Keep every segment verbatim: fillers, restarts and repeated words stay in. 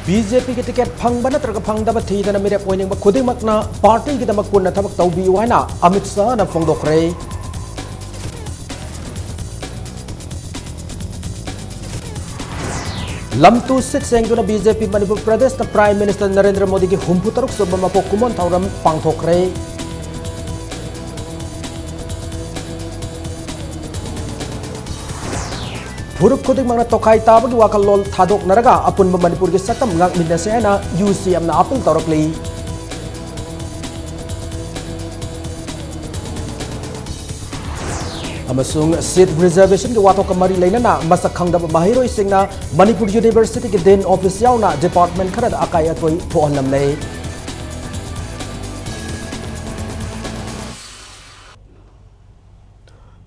B J ꯄꯤꯒꯤ ticket ꯐꯪꯕ ꯅꯠꯇ꯭ꯔꯒ ꯐꯪꯗꯕ ꯊꯤꯗꯅ ꯃꯤꯔꯦꯞ ꯑꯣꯏꯅꯤꯡꯕ ꯈꯨꯗꯤꯡꯃꯛꯅ ꯄꯥꯔꯇꯤꯒꯤꯗꯃꯛ ꯄꯨꯟꯅ ꯊꯕꯛ ꯇꯧꯕꯤꯌꯨ ꯍꯥꯏꯅ ꯑꯃꯤꯠ ꯁꯥꯍꯅ ꯐꯣꯡꯗꯣꯛꯈ꯭ꯔꯦ꯫ ꯂꯝꯇꯨ ꯁꯤꯠ ꯁꯦꯡꯗꯨꯅ ꯕꯤ ꯖꯦ ꯄꯤ ꯃꯅꯤꯄꯨꯔ ꯄ꯭ꯔꯗꯦꯁꯇ ꯄ꯭ꯔꯥꯏꯝ ꯃꯤꯅꯤꯁꯇꯔ ꯅꯔꯦꯟꯗ꯭ꯔ ꯃꯣꯗꯤꯒꯤ ꯍꯨꯝꯐꯨ ꯇꯔꯨꯛ ꯁꯨꯕ ꯃꯄꯣꯛ ꯀꯨꯝꯑꯣꯟ ꯊꯧꯔꯝ ꯄꯥꯡꯊꯣꯛꯈ꯭ꯔꯦ꯫ ꯐꯨꯔꯨꯞ ꯈꯨꯗꯤꯡꯃꯛꯅ ꯇꯣꯈꯥꯏ ꯇꯥꯕꯒꯤ ꯋꯥꯈꯜꯂꯣꯟ ꯊꯥꯗꯣꯛꯅꯔꯒ ꯑꯄꯨꯟꯕ ꯃꯅꯤꯄꯨꯔꯒꯤ ꯁꯛꯇꯝ ꯉꯥꯛꯃꯤꯟꯅꯁꯤ ꯍꯥꯏꯅ ꯌꯨ ꯁꯤ ꯑꯦꯝꯅ ꯑꯥꯄꯤꯜ ꯇꯧꯔꯛꯂꯤ꯫ ꯑꯃꯁꯨꯡ ꯁꯤꯠ ꯔꯤꯖꯔꯕꯦꯁꯟꯒꯤ ꯋꯥꯊꯣꯛꯀ ꯃꯔꯤ ꯂꯩꯅꯅ ꯃꯁꯛ ꯈꯪꯗꯕ ꯃꯍꯩꯔꯣꯏꯁꯤꯡꯅ ꯃꯅꯤꯄꯨꯔ ꯌꯨꯅꯤꯚꯔꯁꯤꯇꯤꯒꯤ ꯗꯤꯟ ꯑꯣꯐꯤꯁ ꯌꯥꯎꯅ ꯗꯤꯄꯥꯔꯠꯃꯦꯟ ꯈꯔꯗ ꯑꯀꯥꯏ ꯑꯇꯣꯏ ꯊꯣꯛꯍꯜꯂꯝꯂꯦ꯫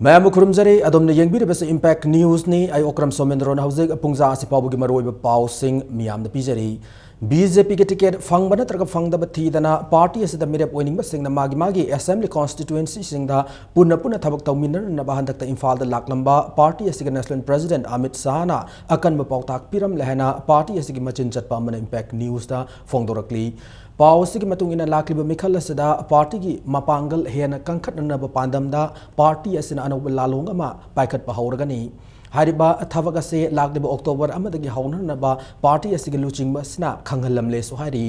ꯃꯌꯥꯝꯕꯨ ꯈꯨꯔꯨꯝꯖꯔꯤ꯫ ꯑꯗꯣꯝꯅ ꯌꯦꯡꯕꯤꯔꯤꯕꯁꯤ ꯏꯝꯄꯦꯛ ꯅ꯭ꯌꯨꯁꯅꯤ꯫ ꯑꯩ ꯑꯣꯀ꯭ꯔꯝ ꯁꯣꯃꯦꯟꯗ꯭ꯔꯣꯅ ꯍꯧꯖꯤꯛ ꯄꯨꯡꯖꯥ ꯑꯁꯤ ꯐꯥꯎꯕꯒꯤ ꯃꯔꯨꯑꯣꯏꯕ ꯄꯥꯎꯁꯤꯡ ꯃꯤꯌꯥꯝꯗ ꯄꯤꯖꯔꯤ꯫ ꯕꯤ ꯖꯦ ꯄꯤꯒꯤ ꯇꯤꯀꯦꯠ ꯐꯪꯕ ꯅꯠꯇ꯭ꯔꯒ ꯐꯪꯗꯕ ꯊꯤꯗꯅ ꯄꯥꯔꯇꯤ ꯑꯁꯤꯗ ꯃꯤꯔꯦꯞ ꯑꯣꯏꯅꯤꯡꯕꯁꯤꯡꯅ ꯃꯥꯒꯤ ꯃꯥꯒꯤ ꯑꯦꯁꯦꯝꯕ꯭ꯂꯤ ꯀꯣꯟꯁꯇꯤꯇ꯭ꯋꯦꯟꯁꯤꯁꯤꯡꯗ ꯄꯨꯟꯅ ꯄꯨꯟꯅ ꯊꯕꯛ ꯇꯧꯃꯤꯟꯅꯅꯕ ꯍꯟꯗꯛꯇ ꯏꯝꯐꯥꯜꯗ ꯂꯥꯛꯂꯝꯕ ꯄꯥꯔꯇꯤ ꯑꯁꯤꯒꯤ ꯅꯦꯁꯅꯦꯜ ꯄ꯭ꯔꯦꯁꯤꯗꯦꯟꯠ ꯑꯃꯤꯠ ꯁꯥꯍꯅ ꯑꯀꯟꯕ ꯄꯥꯎꯇꯥꯛ ꯄꯤꯔꯝꯂꯦ ꯍꯥꯏꯅ ꯄꯥꯔꯇꯤ ꯑꯁꯤꯒꯤ ꯃꯆꯤꯟ ꯆꯠꯄ ꯑꯃꯅ ꯏꯝꯄꯦꯛ ꯅ꯭ꯌꯨꯁꯇ ꯐꯣꯡꯗꯣꯔꯛꯂꯤ꯫ ꯄꯥꯎ ꯑꯁꯤꯒꯤ ꯃꯇꯨꯡ ꯏꯟꯅ ꯂꯥꯛꯂꯤꯕ ꯃꯤꯈꯜ ꯑꯁꯤꯗ ꯄꯥꯔꯇꯤꯒꯤ ꯃꯄꯥꯡꯒꯜ ꯍꯦꯟꯅ ꯀꯟꯈꯠꯅꯅꯕ ꯄꯥꯟꯗꯝꯗ ꯄꯥꯔꯇꯤ ꯑꯁꯤꯅ ꯑꯅꯧꯕ ꯂꯥꯂꯣꯡ ꯑꯃ ꯄꯥꯏꯈꯠꯄ ꯍꯧꯔꯒꯅꯤ꯫ ꯍꯥꯏꯔꯤꯕ ꯊꯕꯛ ꯑꯁꯤ ꯂꯥꯛꯂꯤꯕ ꯑꯣꯛꯇꯣꯕꯔ ꯑꯃꯗꯒꯤ ꯍꯧꯅꯅꯕ ꯄꯥꯔꯇꯤ ꯑꯁꯤꯒꯤ ꯂꯨꯆꯤꯡꯕ ꯑꯁꯤꯅ ꯈꯪꯍꯜꯂꯝꯂꯦꯁꯨ ꯍꯥꯏꯔꯤ꯫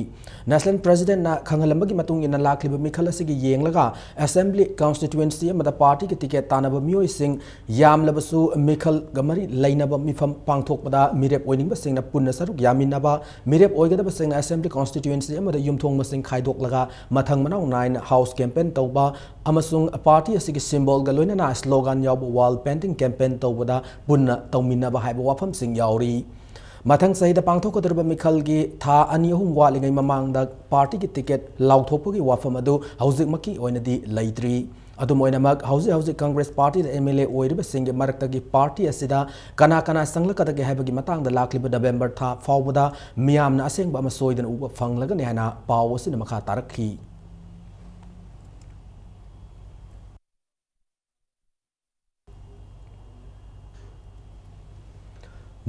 ꯅꯦꯁꯅꯦꯜ ꯄ꯭ꯔꯦꯁꯤꯗꯦꯟꯠꯅ ꯈꯪꯍꯜꯂꯝꯕꯒꯤ ꯃꯇꯨꯡ ꯏꯟꯅ ꯂꯥꯛꯂꯤꯕ ꯃꯤꯈꯜ ꯑꯁꯤꯒꯤ ꯌꯦꯡꯂꯒ ꯑꯦꯁꯦꯝꯕ꯭ꯂꯤ ꯀꯣꯟꯁꯇꯤꯇ꯭ꯋꯦꯟꯁꯤ ꯑꯃꯗ ꯄꯥꯔꯇꯤꯒꯤ ꯇꯤꯀꯦꯠ ꯇꯥꯟꯅꯕ ꯃꯤꯑꯣꯏꯁꯤꯡ ꯌꯥꯝꯂꯕꯁꯨ ꯃꯤꯈꯜꯒ ꯃꯔꯤ ꯂꯩꯅꯕ ꯃꯤꯐꯝ ꯄꯥꯡꯊꯣꯛꯄꯗ ꯃꯤꯔꯦꯞ ꯑꯣꯏꯅꯤꯡꯕꯁꯤꯡꯅ ꯄꯨꯟꯅ ꯁꯔꯨꯛ ꯌꯥꯃꯤꯟꯅꯕ, ꯃꯤꯔꯦꯞ ꯑꯣꯏꯒꯗꯕꯁꯤꯡꯅ ꯑꯦꯁꯦꯝꯕ꯭ꯂꯤ ꯀꯣꯟꯁꯇꯤꯇ꯭ꯋꯦꯟꯁꯤ ꯑꯃꯗ ꯌꯨꯝꯊꯣꯡ ꯃꯁꯤꯡ ꯈꯥꯏꯗꯣꯛꯂꯒ ꯃꯊꯪ ꯃꯅꯥꯎ ꯅꯥꯏꯅ ꯍꯥꯎꯁ ꯀꯦꯝꯄꯦꯟ ꯇꯧꯕ ꯑꯃꯁꯨꯡ ꯄꯥꯔꯇꯤ ꯑꯁꯤꯒꯤ ꯁꯤꯝꯕꯣꯜꯒ ꯂꯣꯏꯅꯅ ꯁ꯭ꯂꯣꯒꯥꯟ ꯌꯥꯎꯕ ꯋꯥꯜ ꯄꯦꯟꯇꯤꯡ ꯀꯦꯝꯄꯦꯟ ꯇꯧꯕꯗ ꯄꯨꯟꯅ ꯇꯧꯃꯤꯟꯅꯕ ꯍꯥꯏꯕ ꯋꯥꯐꯝꯁꯤꯡ ꯌꯥꯎꯔꯤ꯫ ꯃꯊꯪ ꯆꯍꯤꯗ ꯄꯥꯡꯊꯣꯛꯀꯗꯧꯔꯤꯕ ꯃꯤꯈꯜꯒꯤ ꯊꯥ ꯑꯅꯤ ꯑꯍꯨꯝ ꯋꯥꯠꯂꯤꯉꯩ ꯃꯃꯥꯡꯗ ꯄꯥꯔꯇꯤꯒꯤ ꯇꯤꯀꯦꯠ ꯂꯥꯎꯊꯣꯛꯄꯒꯤ ꯋꯥꯐꯝ ꯑꯗꯨ ꯍꯧꯖꯤꯛꯃꯛꯀꯤ ꯑꯣꯏꯅꯗꯤ ꯂꯩꯇ꯭ꯔꯤ꯫ ꯑꯗꯨꯝ ꯑꯣꯏꯅꯃꯛ, ꯍꯧꯖꯤꯛ ꯍꯧꯖꯤꯛ ꯀꯪꯒ꯭ꯔꯦꯁ ꯄꯥꯔꯇꯤꯗ ꯑꯦꯝ ꯑꯦꯜ ꯑꯦ ꯑꯣꯏꯔꯤꯕꯁꯤꯡꯒꯤ ꯃꯔꯛꯇꯒꯤ ꯄꯥꯔꯇꯤ ꯑꯁꯤꯗ ꯀꯅꯥ ꯀꯅꯥ ꯆꯪꯂꯛꯀꯗꯒꯦ ꯍꯥꯏꯕꯒꯤ ꯃꯇꯥꯡꯗ ꯂꯥꯛꯂꯤꯕ ꯅꯕꯦꯝꯕꯔ ꯊꯥ ꯐꯥꯎꯕꯗ ꯃꯤꯌꯥꯝꯅ ꯑꯁꯦꯡꯕ ꯑꯃ ꯁꯣꯏꯗꯅ ꯎꯕ ꯐꯪꯂꯒꯅꯤ ꯍꯥꯏꯅ ꯄꯥꯎ ꯑꯁꯤꯅ ꯃꯈꯥ ꯇꯥꯔꯛꯈꯤ꯫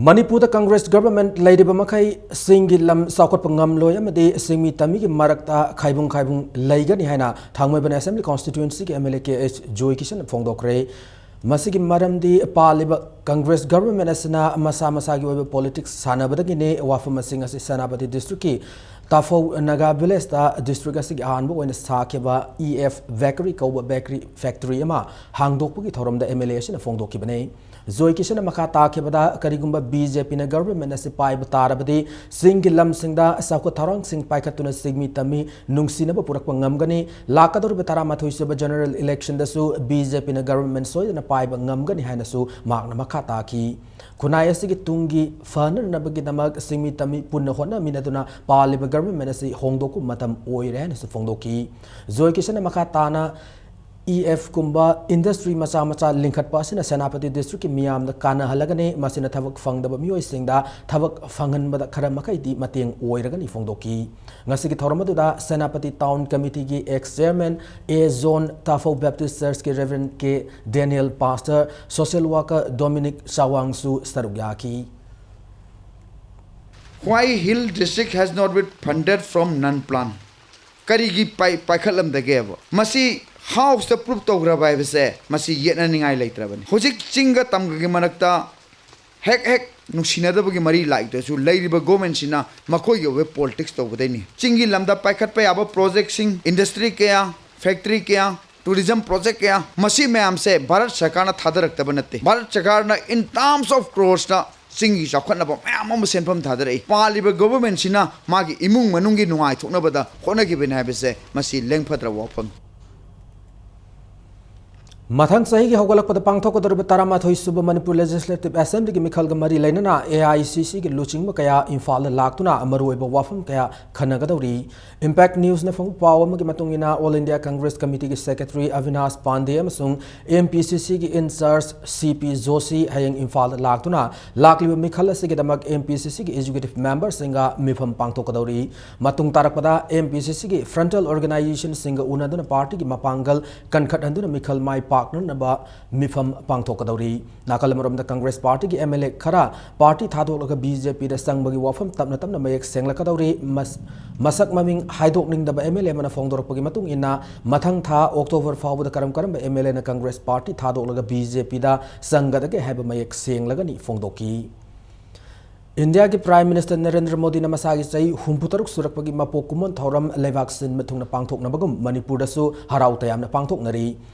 ꯃꯅꯤꯄꯨꯔꯗ ꯀꯪꯒ꯭ꯔꯦꯁ ꯒꯚꯔꯟꯃꯦꯟꯠ ꯂꯩꯔꯤꯕ ꯃꯈꯩ ꯆꯤꯡꯒꯤ ꯂꯝ ꯆꯥꯎꯈꯠꯄ ꯉꯝꯂꯣꯏ ꯑꯃꯗꯤ ꯆꯤꯡꯃꯤ ꯇꯝꯃꯤꯒꯤ ꯃꯔꯛꯇ ꯈꯥꯏꯕꯨꯡ ꯈꯥꯏꯕꯨꯡ ꯂꯩꯒꯅꯤ ꯍꯥꯏꯅ ꯊꯥꯡꯃꯩꯕꯟ ꯑꯦꯁꯦꯝꯕ꯭ꯂꯤ ꯀꯣꯟꯁꯇꯤꯇ꯭ꯋꯦꯟꯁꯤꯒꯤ M L A K H ꯖꯣꯏ ꯀꯤꯁꯟꯅ ꯐꯣꯡꯗꯣꯛꯈ꯭ꯔꯦ꯫ ꯃꯁꯤꯒꯤ ꯃꯔꯝꯗꯤ ꯄꯥꯜꯂꯤꯕ ꯀꯪꯒ꯭ꯔꯦꯁ ꯒꯚꯔꯟꯃꯦꯟꯠ ꯑꯁꯤꯅ ꯃꯁꯥ ꯃꯁꯥꯒꯤ ꯑꯣꯏꯕ ꯄꯣꯂꯤꯇꯤꯛꯁ ꯁꯥꯟꯅꯕꯗꯒꯤꯅꯤ꯫ ꯋꯥꯐꯝ ꯑꯁꯤꯡ ꯑꯁꯤ ꯁꯦꯅꯥꯄꯇꯤ ꯗꯤꯁꯇ꯭ꯔꯤꯛꯀꯤ ꯇꯥꯐꯧ ꯅꯥꯒꯥ ꯚꯤꯂꯦꯖꯇ ꯗꯤꯁꯇ꯭ꯔꯤꯛ ꯑꯁꯤꯒꯤ ꯑꯍꯥꯟꯕ ꯑꯣꯏꯅ ꯁꯥꯈꯤꯕ ꯏ ꯑꯦꯐ ꯕꯦꯀꯔꯤ ꯀꯧꯕ ꯕꯦꯀꯔꯤ ꯐꯦꯛꯇꯔꯤ ꯑꯃ ꯍꯥꯡꯗꯣꯛꯄꯒꯤ ꯊꯧꯔꯝꯗ ꯑꯦꯝ ꯑꯦꯜ ꯑꯦ ꯑꯁꯤꯅ ꯐꯣꯡꯗꯣꯛꯈꯤꯕꯅꯤ꯫ ꯖꯣꯏ ꯀꯤꯁꯟꯅ ꯃꯈꯥ ꯇꯥꯈꯤꯕꯗ, ꯀꯔꯤꯒꯨꯝꯕ ꯕꯤ ꯖꯦ ꯄꯤꯅ ꯒꯚꯔꯟꯃꯦꯟꯠ ꯑꯁꯤ ꯄꯥꯏꯕ ꯇꯥꯔꯕꯗꯤ ꯆꯤꯡꯒꯤ ꯂꯝꯁꯤꯡꯗ ꯆꯥꯎꯈꯠ ꯊꯧꯔꯥꯡꯁꯤꯡ ꯄꯥꯏꯈꯠꯇꯨꯅ ꯆꯤꯡꯃꯤ ꯇꯝꯃꯤ ꯅꯨꯡꯁꯤꯅꯕ ꯄꯨꯔꯛꯄ ꯉꯝꯒꯅꯤ꯫ ꯂꯥꯛꯀꯗꯧꯔꯤꯕ ꯇꯔꯥꯃꯥꯊꯣꯏ ꯁꯨꯕ ꯖꯦꯅꯔꯦꯜ ꯏꯂꯦꯛꯁꯟꯗꯁꯨ ꯕꯤ ꯖꯦ ꯄꯤꯅ ꯒꯚꯔꯟꯃꯦꯟꯠ ꯁꯣꯏꯗꯅ ꯄꯥꯏꯕ ꯉꯝꯒꯅꯤ ꯍꯥꯏꯅꯁꯨ ꯃꯍꯥꯛꯅ ꯃꯈꯥ ꯇꯥꯈꯤ꯫ ꯈꯨꯟꯅꯥꯏ ꯑꯁꯤꯒꯤ ꯇꯨꯡꯒꯤ ꯐꯅꯅꯕꯒꯤꯗꯃꯛ ꯆꯤꯡꯃꯤ ꯇꯝꯃꯤ ꯄꯨꯟꯅ ꯍꯣꯠꯅꯃꯤꯟꯅꯗꯨꯅ ꯄꯥꯜꯂꯤꯕ ꯒꯚꯔꯟꯃꯦꯟꯠ ꯑꯁꯤ ꯍꯣꯡꯗꯣꯛꯄ ꯃꯇꯝ ꯑꯣꯏꯔꯦ ꯍꯥꯏꯅꯁꯨ ꯐꯣꯡꯗꯣꯛꯈꯤ꯫ ꯖꯣꯏ ꯀꯤꯁꯟꯅ ꯃꯈꯥ ꯇꯥꯅ ꯏ ꯑꯦꯐ ꯀꯨꯝꯕ ꯏꯟꯗꯁꯇ꯭ꯔꯤ ꯃꯆꯥ ꯃꯆꯥ ꯂꯤꯡꯈꯠꯄ ꯑꯁꯤꯅ ꯁꯦꯅꯥꯄꯇꯤ ꯗꯤꯁꯇ꯭ꯔꯤꯛꯀꯤ ꯃꯤꯌꯥꯝꯗ ꯀꯥꯟꯅꯍꯜꯂꯒꯅꯤ꯫ ꯃꯁꯤꯅ ꯊꯕꯛ ꯐꯪꯗꯕ ꯃꯤꯑꯣꯏꯁꯤꯡꯗ ꯊꯕꯛ ꯐꯪꯍꯟꯕꯗ ꯈꯔ ꯃꯈꯩꯗꯤ ꯃꯇꯦꯡ ꯑꯣꯏꯔꯒꯅꯤ ꯐꯣꯡꯗꯣꯛꯈꯤ꯫ ꯉꯁꯤꯒꯤ ꯊꯧꯔꯝ ꯑꯗꯨꯗ ꯁꯦꯅꯥꯄꯇꯤ ꯇꯥꯎꯟ ꯀꯃꯤꯇꯤꯒꯤ ꯑꯦꯛꯁ ꯆꯤꯌꯔꯃꯦꯟ ꯑꯦ ꯖꯣꯟ, ꯇꯥꯐꯧ ꯕꯦꯞꯇꯤꯁ ꯆꯔꯆꯀꯤ ꯔꯦꯚꯔꯦꯟ ꯀꯦ ꯗꯦꯅꯤꯌꯦꯜ, ꯄꯥꯁꯇꯔ, ꯁꯣꯁꯤꯌꯦꯜ ꯋꯥꯔꯀꯔ ꯗꯣꯃꯤꯅꯤꯛ ꯆꯥꯋꯥꯡꯁꯨ ꯁꯔꯨꯛ ꯌꯥꯈꯤ꯫ Why Hill District has not been funded from non-plan? ꯀꯔꯤꯒꯤ ꯄꯥꯏ ꯄꯥꯏꯈꯠꯂꯝꯗꯒꯦꯕ? ꯃꯁꯤ ꯍꯥꯎꯁꯇ ꯄ꯭ꯔꯨꯞ ꯇꯧꯈ꯭ꯔꯕ ꯍꯥꯏꯕꯁꯦ ꯃꯁꯤ ꯌꯦꯠꯅꯅꯤꯡꯉꯥꯏ ꯂꯩꯇ꯭ꯔꯕꯅꯤ꯫ ꯍꯧꯖꯤꯛ ꯆꯤꯡꯒ ꯇꯝꯒꯒꯤ ꯃꯔꯛꯇ ꯍꯦꯛ ꯍꯦꯛ ꯅꯨꯡꯁꯤꯅꯗꯕꯒꯤ ꯃꯔꯤ ꯂꯥꯛꯏꯗꯨꯁꯨ ꯂꯩꯔꯤꯕ ꯒꯣꯃꯦꯟꯁꯤꯅ ꯃꯈꯣꯏꯒꯤ ꯑꯣꯏꯕ ꯄꯣꯂꯤꯇꯤꯛꯁ ꯇꯧꯕꯗꯩꯅꯤ꯫ ꯆꯤꯡꯒꯤ ꯂꯝꯗ ꯄꯥꯏꯈꯠꯄ ꯌꯥꯕ ꯄ꯭ꯔꯣꯖꯦꯛꯁꯤꯡ, ꯏꯟꯗꯁꯇ꯭ꯔꯤ ꯀꯌꯥ, ꯐꯦꯛꯇꯔꯤ ꯀꯌꯥ, ꯇꯨꯔꯤꯖꯝ ꯄ꯭ꯔꯣꯖꯦꯛ ꯀꯌꯥ, ꯃꯁꯤ ꯃꯌꯥꯝꯁꯦ ꯚꯥꯔꯠ ꯁꯔꯀꯥꯔꯅ ꯊꯥꯗꯔꯛꯇꯕ ꯅꯠꯇꯦ꯫ ꯚꯥꯔꯠ ꯁꯔꯀꯥꯔꯅ in terms of crores ꯅ ꯆꯤꯡꯒꯤ ꯆꯥꯎꯈꯠꯅꯕ ꯃꯌꯥꯝ ꯑꯃ ꯁꯦꯟꯐꯝ ꯊꯥꯗꯔꯛꯏ꯫ ꯄꯥꯜꯂꯤꯕ ꯒꯣꯚꯔꯟꯃꯦꯟꯠꯁꯤꯅ ꯃꯥꯒꯤ ꯏꯃꯨꯡ ꯃꯅꯨꯡꯒꯤ ꯅꯨꯡꯉꯥꯏꯊꯣꯛꯅꯕꯗ ꯍꯣꯠꯅꯈꯤꯕꯅꯤ ꯍꯥꯏꯕꯁꯦ ꯃꯁꯤ ꯂꯦꯡꯐꯗ꯭ꯔꯕ ꯋꯥꯐꯝꯅꯤ꯫ ꯃꯊꯪ ꯆꯍꯤꯒꯤ ꯍꯧꯒꯠꯂꯛꯄꯗ ꯄꯥꯡꯊꯣꯛꯀꯗꯧꯔꯤꯕ ꯇꯔꯥꯃꯥꯊꯣꯏ ꯁꯨꯕ ꯃꯅꯤꯄꯨꯔ ꯂꯦꯖꯤꯁꯂꯦꯇꯤꯚ ꯑꯦꯁꯦꯝꯕ꯭ꯂꯤꯒꯤ ꯃꯤꯈꯜꯒ ꯃꯔꯤ ꯂꯩꯅꯅ ꯑꯦ ꯑꯥꯏ ꯁꯤ ꯁꯤꯒꯤ ꯂꯨꯆꯤꯡꯕ ꯀꯌꯥ ꯏꯝꯐꯥꯜꯗ ꯂꯥꯛꯇꯨꯅ ꯃꯔꯨꯑꯣꯏꯕ ꯋꯥꯐꯝ ꯀꯌꯥ ꯈꯟꯅꯒꯗꯧꯔꯤ꯫ ꯏꯝꯄꯦꯛ ꯅ꯭ꯌꯨꯁꯅ ꯐꯪꯕ ꯄꯥꯎ ꯑꯃꯒꯤ ꯃꯇꯨꯡ ꯏꯟꯅ, ꯑꯣꯜ ꯏꯟꯗꯤꯌꯥ ꯀꯪꯒ꯭ꯔꯦꯁ ꯀꯃꯤꯇꯤꯒꯤ ꯁꯦꯀ꯭ꯔꯦꯇꯔꯤ ꯑꯚꯤꯅꯥꯁ ꯄꯥꯟꯗꯦ ꯑꯃꯁꯨꯡ ꯑꯦꯝ ꯄꯤ ꯁꯤ ꯁꯤꯒꯤ ꯏꯟꯆꯥꯔꯖ ꯁꯤ ꯄꯤ ꯖꯣꯁꯤ ꯍꯌꯦꯡ ꯏꯝꯐꯥꯜꯗ ꯂꯥꯛꯇꯨꯅ ꯂꯥꯛꯂꯤꯕ ꯃꯤꯈꯜ ꯑꯁꯤꯒꯤꯗꯃꯛ ꯑꯦꯝ ꯄꯤ ꯁꯤ ꯁꯤꯒꯤ ꯑꯦꯛꯖꯤꯀ꯭ꯌꯨꯇꯤꯚ ꯃꯦꯝꯕꯔꯁꯤꯡꯒ ꯃꯤꯐꯝ ꯄꯥꯡꯊꯣꯛꯀꯗꯧꯔꯤ꯫ ꯃꯇꯨꯡ ꯇꯥꯔꯛꯄꯗ ꯑꯦꯝ ꯄꯤ ꯁꯤ ꯁꯤꯒꯤ ꯐ꯭ꯔꯟꯇꯦꯜ ꯑꯣꯔꯒꯅꯥꯏꯖꯦꯁꯟꯁꯤꯡꯒ ꯎꯅꯗꯨꯅ ꯄꯥꯔꯇꯤꯒꯤ ꯃꯄꯥꯡꯒꯜ ꯀꯟꯈꯠꯍꯟꯗꯨꯅ ꯃꯤꯈꯜ ꯃꯥꯏ ꯄꯥꯛꯅꯅꯕ ꯃꯤꯐꯝ ꯄꯥꯡꯊꯣꯛꯀꯗꯧꯔꯤ꯫ ꯅꯥꯀꯜ ꯑꯃꯔꯣꯝꯗ ꯀꯪꯒ꯭ꯔꯦꯁ ꯄꯥꯔꯇꯤꯒꯤ ꯑꯦꯝ ꯑꯦꯜ ꯑꯦ ꯈꯔ ꯄꯥꯔꯇꯤ ꯊꯥꯗꯣꯛꯂꯒ ꯕꯤ ꯖꯦ ꯄꯤꯗ ꯆꯪꯕꯒꯤ ꯋꯥꯐꯝ ꯇꯞꯅ ꯇꯞꯅ ꯃꯌꯦꯛ ꯁꯦꯡꯂꯛꯀꯗꯧꯔꯤ꯫ ꯃꯁ-, ꯃꯁꯛ ꯃꯃꯤꯡ ꯍꯥꯏꯗꯣꯛꯅꯤꯡꯗꯕ ꯑꯦꯝ ꯑꯦꯜ ꯑꯦ ꯑꯃꯅ ꯐꯣꯡꯗꯣꯔꯛꯄꯒꯤ ꯃꯇꯨꯡ ꯏꯟꯅ, ꯃꯊꯪ ꯊꯥ ꯑꯣꯛꯇꯣꯕꯔ ꯐꯥꯎꯕꯗ ꯀꯔꯝ ꯀꯔꯝꯕ ꯑꯦꯝ ꯑꯦꯜ ꯑꯦꯅ ꯀꯪꯒ꯭ꯔꯦꯁ ꯄꯥꯔꯇꯤ ꯊꯥꯗꯣꯛꯂꯒ ꯕꯤ ꯖꯦ ꯄꯤꯗ ꯆꯪꯒꯗꯒꯦ ꯍꯥꯏꯕ ꯃꯌꯦꯛ ꯁꯦꯡꯂꯒꯅꯤ ꯐꯣꯡꯗꯣꯛꯈꯤ꯫ ꯏꯟꯗꯤꯌꯥꯒꯤ ꯄ꯭ꯔꯥꯏꯝ ꯃꯤꯅꯤꯁꯇꯔ ꯅꯔꯦꯟꯗ꯭ꯔ ꯃꯣꯗꯤꯅ ꯃꯁꯥꯒꯤ ꯆꯍꯤ ꯍꯨꯝꯐꯨ ꯇꯔꯨꯛ ꯁꯨꯔꯛꯄꯒꯤ ꯃꯄꯣꯛ ꯀꯨꯝꯑꯣꯟ ꯊꯧꯔꯝ ꯂꯩꯕꯥꯛ ꯁꯤꯟꯕ ꯊꯨꯡꯅ ꯄꯥꯡꯊꯣꯛꯅꯕꯒꯨꯝ ꯃꯅꯤꯄꯨꯔꯗꯁꯨ ꯍꯔꯥꯎ ꯇꯌꯥꯝꯅ ꯄꯥꯡꯊꯣꯛꯅꯔꯤ꯫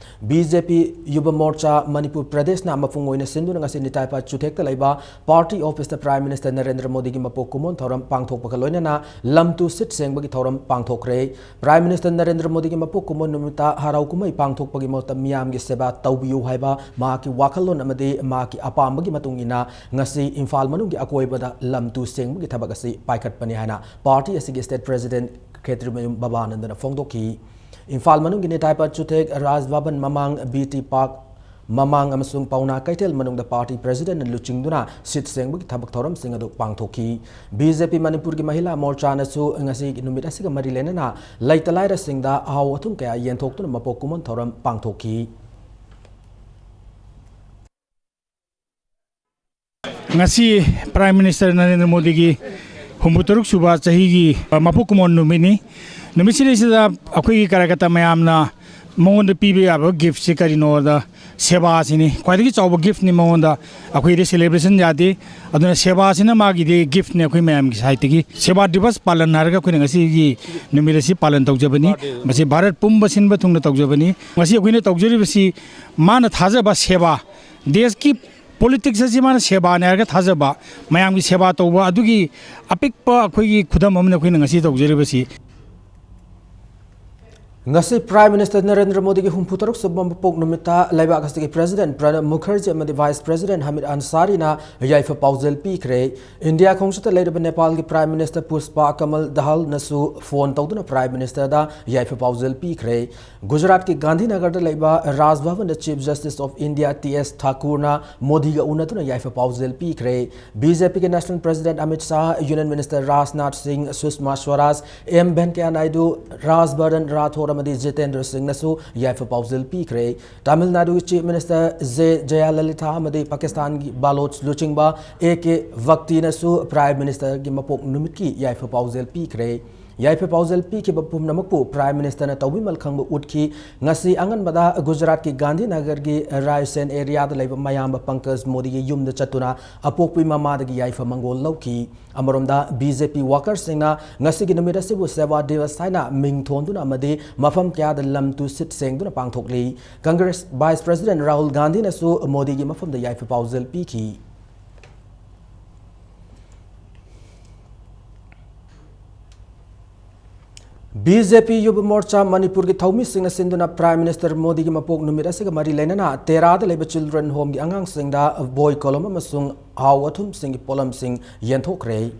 ꯕꯤ ꯖꯦ ꯄꯤ ꯌꯨꯕ ꯃꯣꯔꯆꯥ ꯃꯅꯤꯄꯨꯔ ꯄ꯭ꯔꯗꯦꯁꯅ ꯃꯄꯨꯡ ꯑꯣꯏꯅ ꯁꯤꯟꯗꯨꯅ ꯉꯁꯤ ꯅꯤꯇꯥꯏꯄꯥ ꯆꯨꯊꯦꯛꯇ ꯂꯩꯕ ꯄꯥꯔꯇꯤ ꯑꯣꯐꯤꯁꯇ ꯄ꯭ꯔꯥꯏꯝ ꯃꯤꯅꯤꯁꯇꯔ ꯅꯔꯦꯟꯗ꯭ꯔ ꯃꯣꯗꯤꯒꯤ ꯃꯄꯣꯛ ꯀꯨꯝꯑꯣꯟ ꯊꯧꯔꯝ ꯄꯥꯡꯊꯣꯛꯄꯒ ꯂꯣꯏꯅꯅ ꯂꯝ ꯇꯨ ꯁꯤꯠ ꯁꯦꯡꯕꯒꯤ ꯊꯧꯔꯝ ꯄꯥꯡꯊꯣꯛꯈ꯭ꯔꯦ꯫ ꯄ꯭ꯔꯥꯏꯝ ꯃꯤꯅꯤꯁꯇꯔ ꯅꯔꯦꯟꯗ꯭ꯔ ꯃꯣꯗꯤꯒꯤ ꯃꯄꯣꯛ ꯀꯨꯝꯑꯣꯟ ꯅꯨꯃꯤꯠꯇ ꯍꯔꯥꯎ ꯀꯨꯝꯍꯩ ꯄꯥꯡꯊꯣꯛꯄꯒꯤ ꯃꯍꯨꯠꯇ ꯃꯤꯌꯥꯝꯒꯤ ꯁꯦꯕꯥ ꯇꯧꯕꯤꯌꯨ ꯍꯥꯏꯕ ꯃꯍꯥꯛꯀꯤ ꯋꯥꯈꯜꯂꯣꯟ ꯑꯃꯗꯤ ꯃꯍꯥꯛꯀꯤ ꯑꯄꯥꯝꯕꯒꯤ ꯃꯇꯨꯡ ꯏꯟꯅ ꯉꯁꯤ ꯏꯝꯐꯥꯜ ꯃꯅꯨꯡꯒꯤ ꯑꯀꯣꯏꯕꯗ ꯂꯝ ꯇꯨ ꯁꯦꯡꯕꯒꯤ ꯊꯕꯛ ꯑꯁꯤ ꯄꯥꯏꯈꯠꯄꯅꯤ ꯍꯥꯏꯅ ꯄꯥꯔꯇꯤ ꯑꯁꯤꯒꯤ ꯁ꯭ꯇꯦꯠ ꯄ꯭ꯔꯦꯁꯤꯗꯦꯟꯠ ꯈꯦꯇ꯭ꯔꯤꯃꯌꯨꯝ ꯕꯕꯥꯅꯟꯗꯅ ꯐꯣꯡꯗꯣꯛꯈꯤ꯫ ꯏꯝꯐꯥꯜ ꯃꯅꯨꯡꯒꯤ ꯅꯤꯇꯥꯏ ꯄꯥꯠ ꯆꯨꯊꯦꯛ ꯔꯥꯖ ꯚꯕꯟ ꯃꯃꯥꯡ, ꯕꯤ ꯇꯤ ꯄꯥꯔꯛ ꯃꯃꯥꯡ ꯑꯃꯁꯨꯡ ꯄꯥꯎꯅꯥ ꯀꯩꯊꯦꯜ ꯃꯅꯨꯡꯗ ꯄꯥꯔꯇꯤ ꯄ꯭ꯔꯦꯁꯤꯗꯦꯟꯠꯅ ꯂꯨꯆꯤꯡꯗꯨꯅ ꯁꯤꯠ ꯁꯦꯡꯕꯒꯤ ꯊꯕꯛ ꯊꯧꯔꯝꯁꯤꯡ ꯑꯗꯨ ꯄꯥꯡꯊꯣꯛꯈꯤ꯫ ꯕꯤ ꯖꯦ ꯄꯤ ꯃꯅꯤꯄꯨꯔꯒꯤ ꯃꯍꯤꯂꯥ ꯃꯣꯔꯆꯥꯅꯁꯨ ꯉꯁꯤ ꯅꯨꯃꯤꯠ ꯑꯁꯤꯒ ꯃꯔꯤ ꯂꯩꯅꯅ ꯂꯩꯇ ꯂꯥꯏꯔꯁꯤꯡꯗ ꯑꯍꯥꯎ ꯑꯊꯨꯝ ꯀꯌꯥ ꯌꯦꯟꯊꯣꯛꯇꯨꯅ ꯃꯄꯣꯛ ꯀꯨꯝꯑꯣꯟ ꯊꯧꯔꯝ ꯄꯥꯡꯊꯣꯛꯈꯤ꯫ ꯉꯁꯤ ꯄ꯭ꯔꯥꯏꯝ ꯃꯤꯅꯤꯁꯇꯔ ꯅꯔꯦꯟꯗ꯭ꯔ ꯃꯣꯗꯤꯒꯤ ꯍꯨꯝꯐꯨ ꯇꯔꯨꯛ ꯁꯨꯕ ꯆꯍꯤꯒꯤ ꯃꯄꯣꯛ ꯀꯨꯝꯑꯣꯟ ꯅꯨꯃꯤꯠꯅꯤ꯫ ꯅꯨꯃꯤꯠꯁꯤꯗꯩꯁꯤꯗ ꯑꯩꯈꯣꯏꯒꯤ ꯀꯥꯔꯌꯀꯔꯇꯥ ꯃꯌꯥꯝꯅ ꯃꯉꯣꯟꯗ ꯄꯤꯕ ꯌꯥꯕ ꯒꯤꯐꯁꯦ ꯀꯔꯤꯅꯣꯗ, ꯁꯦꯕꯥꯁꯤꯅꯤ꯫ ꯈ꯭ꯋꯥꯏꯗꯒꯤ ꯆꯥꯎꯕ ꯒꯤꯐꯅꯤ ꯃꯉꯣꯟꯗ꯫ ꯑꯩꯈꯣꯏꯗꯤ ꯁꯦꯂꯦꯕ꯭ꯔꯦꯁꯟ ꯌꯥꯗꯦ, ꯑꯗꯨꯅ ꯁꯦꯕꯥꯁꯤꯅ ꯃꯥꯒꯤꯗꯤ ꯒꯤꯐꯅꯤ ꯑꯩꯈꯣꯏ ꯃꯌꯥꯝꯒꯤ ꯁꯥꯏꯠꯇꯒꯤ꯫ ꯁꯦꯕꯥ ꯗꯤꯕꯁ ꯄꯥꯂꯟ ꯍꯥꯏꯔꯒ ꯑꯩꯈꯣꯏꯅ ꯉꯁꯤꯒꯤ ꯅꯨꯃꯤꯠ ꯑꯁꯤ ꯄꯥꯂꯟ ꯇꯧꯖꯕꯅꯤ꯫ ꯃꯁꯤ ꯚꯥꯔꯠ ꯄꯨꯝꯕ ꯁꯤꯟꯕ ꯊꯨꯡꯅ ꯇꯧꯖꯕꯅꯤ꯫ ꯉꯁꯤ ꯑꯩꯈꯣꯏꯅ ꯇꯧꯖꯔꯤꯕꯁꯤ ꯃꯥꯅ ꯊꯥꯖꯕ ꯁꯦꯕꯥ, ꯗꯦꯁꯀꯤ ꯄꯣꯂꯤꯇꯤꯛꯁ ꯑꯁꯤ ꯃꯥꯅ ꯁꯦꯕꯥꯅꯤ ꯍꯥꯏꯔꯒ ꯊꯥꯖꯕ, ꯃꯌꯥꯝꯒꯤ ꯁꯦꯕꯥ ꯇꯧꯕ, ꯑꯗꯨꯒꯤ ꯑꯄꯤꯛꯄ ꯑꯩꯈꯣꯏꯒꯤ ꯈꯨꯗꯝ ꯑꯃꯅꯤ ꯑꯩꯈꯣꯏꯅ ꯉꯁꯤ ꯇꯧꯖꯔꯤꯕꯁꯤ꯫ ꯉꯁꯤ ꯄ꯭ꯔꯥꯏꯝ ꯃꯤꯅꯤꯁꯇꯔ ꯅꯔꯦꯟꯗ꯭ꯔ ꯃꯣꯗꯤꯒꯤ ꯍꯨꯝꯐꯨ ꯇꯔꯨꯛ ꯁꯨꯕ ꯃꯄꯣꯛ ꯅꯨꯃꯤꯠꯇ ꯂꯩꯕꯥꯛ ꯑꯁꯤꯒꯤ ꯄ꯭ꯔꯦꯁꯤꯗꯦꯟꯠ ꯄ꯭ꯔꯅꯕ ꯃꯨꯈꯔꯖꯤ ꯑꯃꯗꯤ ꯚꯥꯏꯁ ꯄ꯭ꯔꯦꯁꯤꯗꯦꯟꯠ ꯍꯃꯤꯗ ꯑꯟꯁꯥꯔꯤꯅ ꯌꯥꯏꯐ ꯄꯥꯎꯖꯦꯜ ꯄꯤꯈ꯭ꯔꯦ꯫ ꯏꯟꯗꯤꯌꯥ ꯈꯣꯡꯆꯠꯇ ꯂꯩꯔꯤꯕ ꯅꯦꯄꯥꯜꯒꯤ ꯄ꯭ꯔꯥꯏꯝ ꯃꯤꯅꯤꯁꯇꯔ ꯄꯨꯁꯄꯥ ꯀꯃꯜ ꯗꯍꯜꯅꯁꯨ ꯐꯣꯟ ꯇꯧꯗꯨꯅ ꯄ꯭ꯔꯥꯏꯝ ꯃꯤꯅꯤꯁꯇꯔꯗ ꯌꯥꯏꯐ ꯄꯥꯎꯖꯦꯜ ꯄꯤꯈ꯭ꯔꯦ꯫ ꯒꯨꯖꯔꯥꯠꯀꯤ ꯒꯥꯟꯙꯤꯅꯒꯔꯗ ꯂꯩꯕ ꯔꯥꯖ ꯚꯕꯟꯗ chief justice of India T S ꯊꯥꯀꯨꯔꯅ ꯃꯣꯗꯤꯒ ꯎꯅꯗꯨꯅ ꯌꯥꯏꯐ ꯄꯥꯎꯖꯦꯜ ꯄꯤꯈ꯭ꯔꯦ꯫ ꯕꯤ ꯖꯦ ꯄꯤꯒꯤ national president Amit Shah, union minister Rajnath Singh, Sushma Swaraj, M ꯚꯦꯟꯀꯌꯥ Naidu, ꯔꯥꯖ ꯕꯔꯟ ꯔꯥꯊꯣꯔ ꯑꯃꯗꯤ ꯖꯤꯇꯦꯟꯗ꯭ꯔ ꯁꯤꯡꯅꯁꯨ ꯌꯥꯏꯐ ꯄꯥꯎꯖꯦꯜ ꯄꯤꯈ꯭ꯔꯦ꯫ ꯇꯥꯃꯤꯜ ꯅꯥꯗꯨꯒꯤ Chief Minister J Jayalalitha ꯑꯃꯗꯤ ꯄꯥꯀꯤꯁꯇꯥꯟꯒꯤ ꯕꯥꯂꯣꯆ ꯂꯨꯆꯤꯡꯕ A K ꯚꯛꯇꯤꯅꯁꯨ Prime Ministerꯒꯤ ꯃꯄꯣꯛ ꯅꯨꯃꯤꯠꯀꯤ ꯌꯥꯏꯐ ꯄꯥꯎꯖꯦꯜ ꯄꯤꯈ꯭ꯔꯦ꯫ ꯌꯥꯏꯐ ꯄꯥꯎꯖꯦꯜ ꯄꯤꯈꯤꯕ ꯄꯨꯝꯅꯃꯛꯄꯨ Prime Ministerꯅ ꯇꯧꯕꯤꯃꯜ ꯈꯪꯕ ꯎꯠꯈꯤ꯫ ꯉꯁꯤ ꯑꯉꯟꯕꯗ ꯒꯨꯖꯔꯥꯠꯀꯤ ꯒꯥꯟꯙꯤꯅꯒꯔꯒꯤ ꯔꯥꯏꯁꯦꯟ ꯑꯦꯔꯤꯌꯥꯗ ꯂꯩꯕ ꯃꯌꯥꯝꯕ ꯄꯪꯀꯖ ꯃꯣꯗꯤꯒꯤ ꯌꯨꯝꯗ ꯆꯠꯇꯨꯅ ꯑꯄꯣꯛꯄꯤ ꯃꯃꯥꯗꯒꯤ ꯌꯥꯏꯐ ꯃꯪꯒꯣꯜ ꯂꯧꯈꯤ꯫ ꯑꯃꯔꯣꯝꯗ, B J P workerꯁꯤꯡꯅ ꯉꯁꯤꯒꯤ ꯅꯨꯃꯤꯠ ꯑꯁꯤꯕꯨ ꯁꯦꯕꯥ ꯗꯤꯋꯁ ꯍꯥꯏꯅ ꯃꯤꯡ ꯊꯣꯟꯗꯨꯅ ꯑꯃꯗꯤ ꯃꯐꯝ ꯀꯌꯥꯗ ꯂꯝ two seat ꯁꯦꯡꯗꯨꯅ ꯄꯥꯡꯊꯣꯛꯂꯤ꯫ Congress Vice President Rahul ꯒꯥꯟꯙꯤꯅꯁꯨ ꯃꯣꯗꯤꯒꯤ ꯃꯐꯝꯗ ꯌꯥꯏꯐ ꯄꯥꯎꯖꯦꯜ ꯄꯤꯈꯤ꯫ B J P ꯌꯨꯕ ꯃꯣꯔꯆꯥ ꯃꯅꯤꯄꯨꯔꯒꯤ ꯊꯧꯃꯤꯁꯤꯡꯅ ꯁꯤꯟꯗꯨꯅ Prime Minister ꯃꯣꯗꯤꯒꯤ ꯃꯄꯣꯛ ꯅꯨꯃꯤꯠ ꯑꯁꯤꯒ ꯃꯔꯤ ꯂꯩꯅꯅ ꯇꯦꯔꯥꯗ ꯂꯩꯕ Children Homeꯒꯤ ꯑꯉꯥꯡꯁꯤꯡꯗ ꯕꯣꯏ, ꯀꯣꯂꯣꯝ ꯑꯃꯁꯨꯡ ꯑꯍꯥꯎ ꯑꯊꯨꯝꯁꯤꯡꯒꯤ ꯄꯣꯠꯂꯝꯁꯤꯡ ꯌꯦꯟꯊꯣꯛꯈ꯭ꯔꯦ꯫